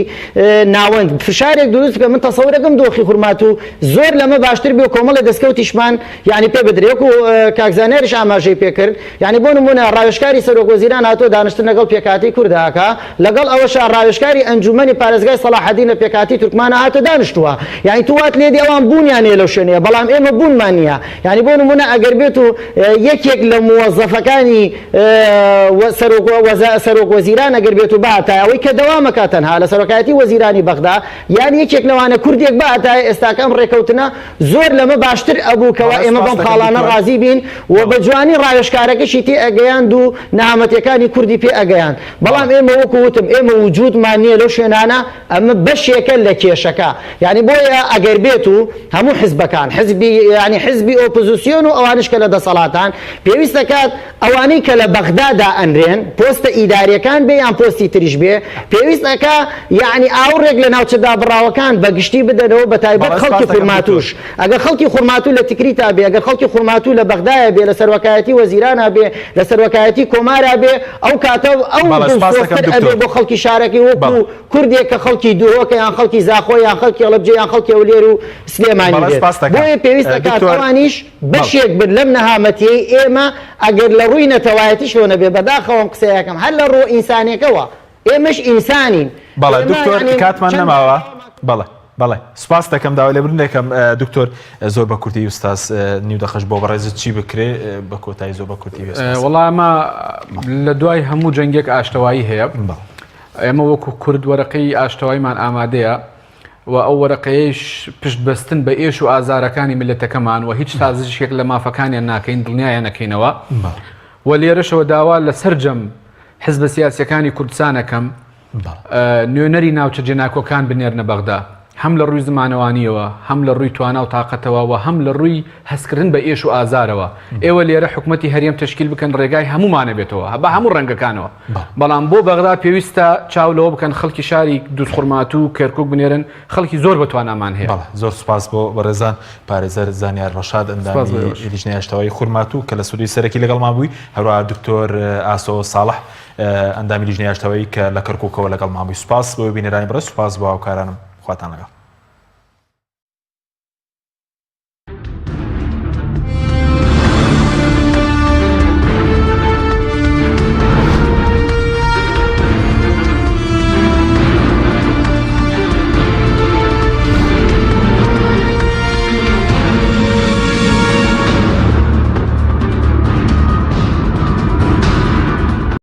ناوەند فشارێک دروست بکە من تەسەورەکەم دۆخی خورماتوو زۆر لەمە باشتر بێ و کۆمەڵێ دەستکەوتیشمان یانی پێ بدرێ وەکو کاک زانیاریش ئاماژەی پێ کرد یانی بۆ نموونە ڕاوێژکاری سەرۆک وەزیران هاتووە دانیشتن لەگەڵ پێکهاتەی کورد ئەکا لەگەڵ ئەوەشا ڕاوێژکاری ئەنجوومەنی پارێزگای سەڵاحەدین لە پێکهاتەی تورکمانە هاتووە دانیشتووە یانی تو وات لێدی ئەوان بوونیان هەیە لەو شوێنەیە بەڵام ئێمە بوونمان نییە یانی بۆ نموونە ئەگەر بێت و یەکێک لە موەزەفەکانی سەرۆک سەرۆک وەزیران ئەگەر بێت و بهاتایە ئەوەی کە دەوامەکە تەنها لە سەرۆکایەتی وەزیرانی بەغدا یان یەکێک لەوانە کوردێک بهاتایە ئێستاکە ئەم ڕێکەوتنە زۆر لەمە باشتر ئەبوو کەوا ئێمە بەم خاڵانە ڕازی بین و بە جوانی ڕاوێژکارەکەشی تێ ئەگەیاند و نەهامەتیەکانی کوردی پێ ئەگەیاند بەڵام ئێمە وەکو وتم ئێمە وجودمان نیە لەو شوێنانە ئەمە بەشێکە لە کێشەکە یانی بۆیە ئەگەر بێت و هەموو حزبەکان حزبی یانی حزبی ئۆپۆزیسیۆن و ئەوانش کە لە دەسەڵاتان پێویست دەکات ئەوانەی کە لە بەغدا دائەنرێن پۆستە ئیداریەکان بێ یان پۆستی تریش بێ پێویست ئەکا یانی ئاوڕێک لە ناوچە دابڕاوەکان بە گشتی بدەن. بدەنەوە بە تایبەت خەڵکی خورماتووش ئەگەر خەڵکی خورماتوو لە تکریتا بێ ئەگەر خەڵکی خورماتوو لە بەغدایە بێ لە سەرۆکایەتی وەزیرانا بێ لە سەرۆکایەتی کۆمارا بێ ئەو کاتە ئەو دڵسۆزتر ئەبێ بۆ خەڵکی شارەکەی وەکو کوردێک کە خەڵکی دهۆکە یان خەڵکی زاخۆ یان خەڵکی هەڵەبجە یان خەڵکی هەولێر و سلێمانی بێت بۆیە پێویست دەکات ئەوانیش بەشێک بن لەم نەهامەتیەی ئێمە ئەگەر لە ڕووی نەتەوایەتیشەوە نەبێ بەداخەوە ئەم قسەیە ئەکەم هەر لە ڕووە ئینسانیەکەوە ئێمەش ئینسانین. بەڵێ دکتۆر کاتمان نەماوە بەڵێ بەڵێ سپاس دەکەم داوای لێبوردن دەکەم دکتۆر زۆر بە کورتی ئوستاز نیو دەخش بۆ بەڕێزت چی بکرێ بە کۆتایی زۆر بە کورتی وەڵا ئەمە لە دوای هەموو جەنگێک ئاشتەوایی هەیە ئێمە وەکو کورد وەرەقەی ئاشتەواییمان ئامادەیە و ئەو وەرەقەیەیش پشت بەستن بە ئێش و ئازارەکانی میللەتەکەمان و هیچ سازشێک لە مافەکانیان ناکەین دڵنیایان نەکەینەوە و لێرەشەوە داوا لە سەرجەم حزبە سیاسیەکانی کوردستان ئەکەم نوێنەری ناوچە جێناکۆکان بنێرنە بەغدا هەم لە ڕووی زمانەوانیەوە هەم لە ڕووی توانا و تاقەتەوە و هەم لە ڕووی هەستکردن بە ئێش و ئازارەوە ئێوە لێرە حکومەتی هەرێم تەشکیل بکەن ڕێگای هەموومانە بێتەوە بە هەموو ڕەنگەکانەوە بەڵام بۆ بەغدا پێویستە چاو لەوە بکەن خەڵکی شاری دوزخورماتوو و کەرکوک بنێرن، خەڵکی زۆر بەتوانامان هەیە. بەڵێ زۆر سوپاس بۆ بەڕێزان پارێزەر زانیار ڕەشاد ئەندامی لیژنەی ئاشتەوایی خورماتوو کە لە سودی سەرەکی لەگەڵمان بووی، هەروەها دکتۆر ئاسۆ ساڵح ئەندامی لیژنەی ئاشتەوایی کە لە کەرکوکەوە لەگەڵمان بووی. سوپاس بۆ بینەرانی بەڕێز، سوپاس بۆ هاوکارانم. خواتان لەگەڵ.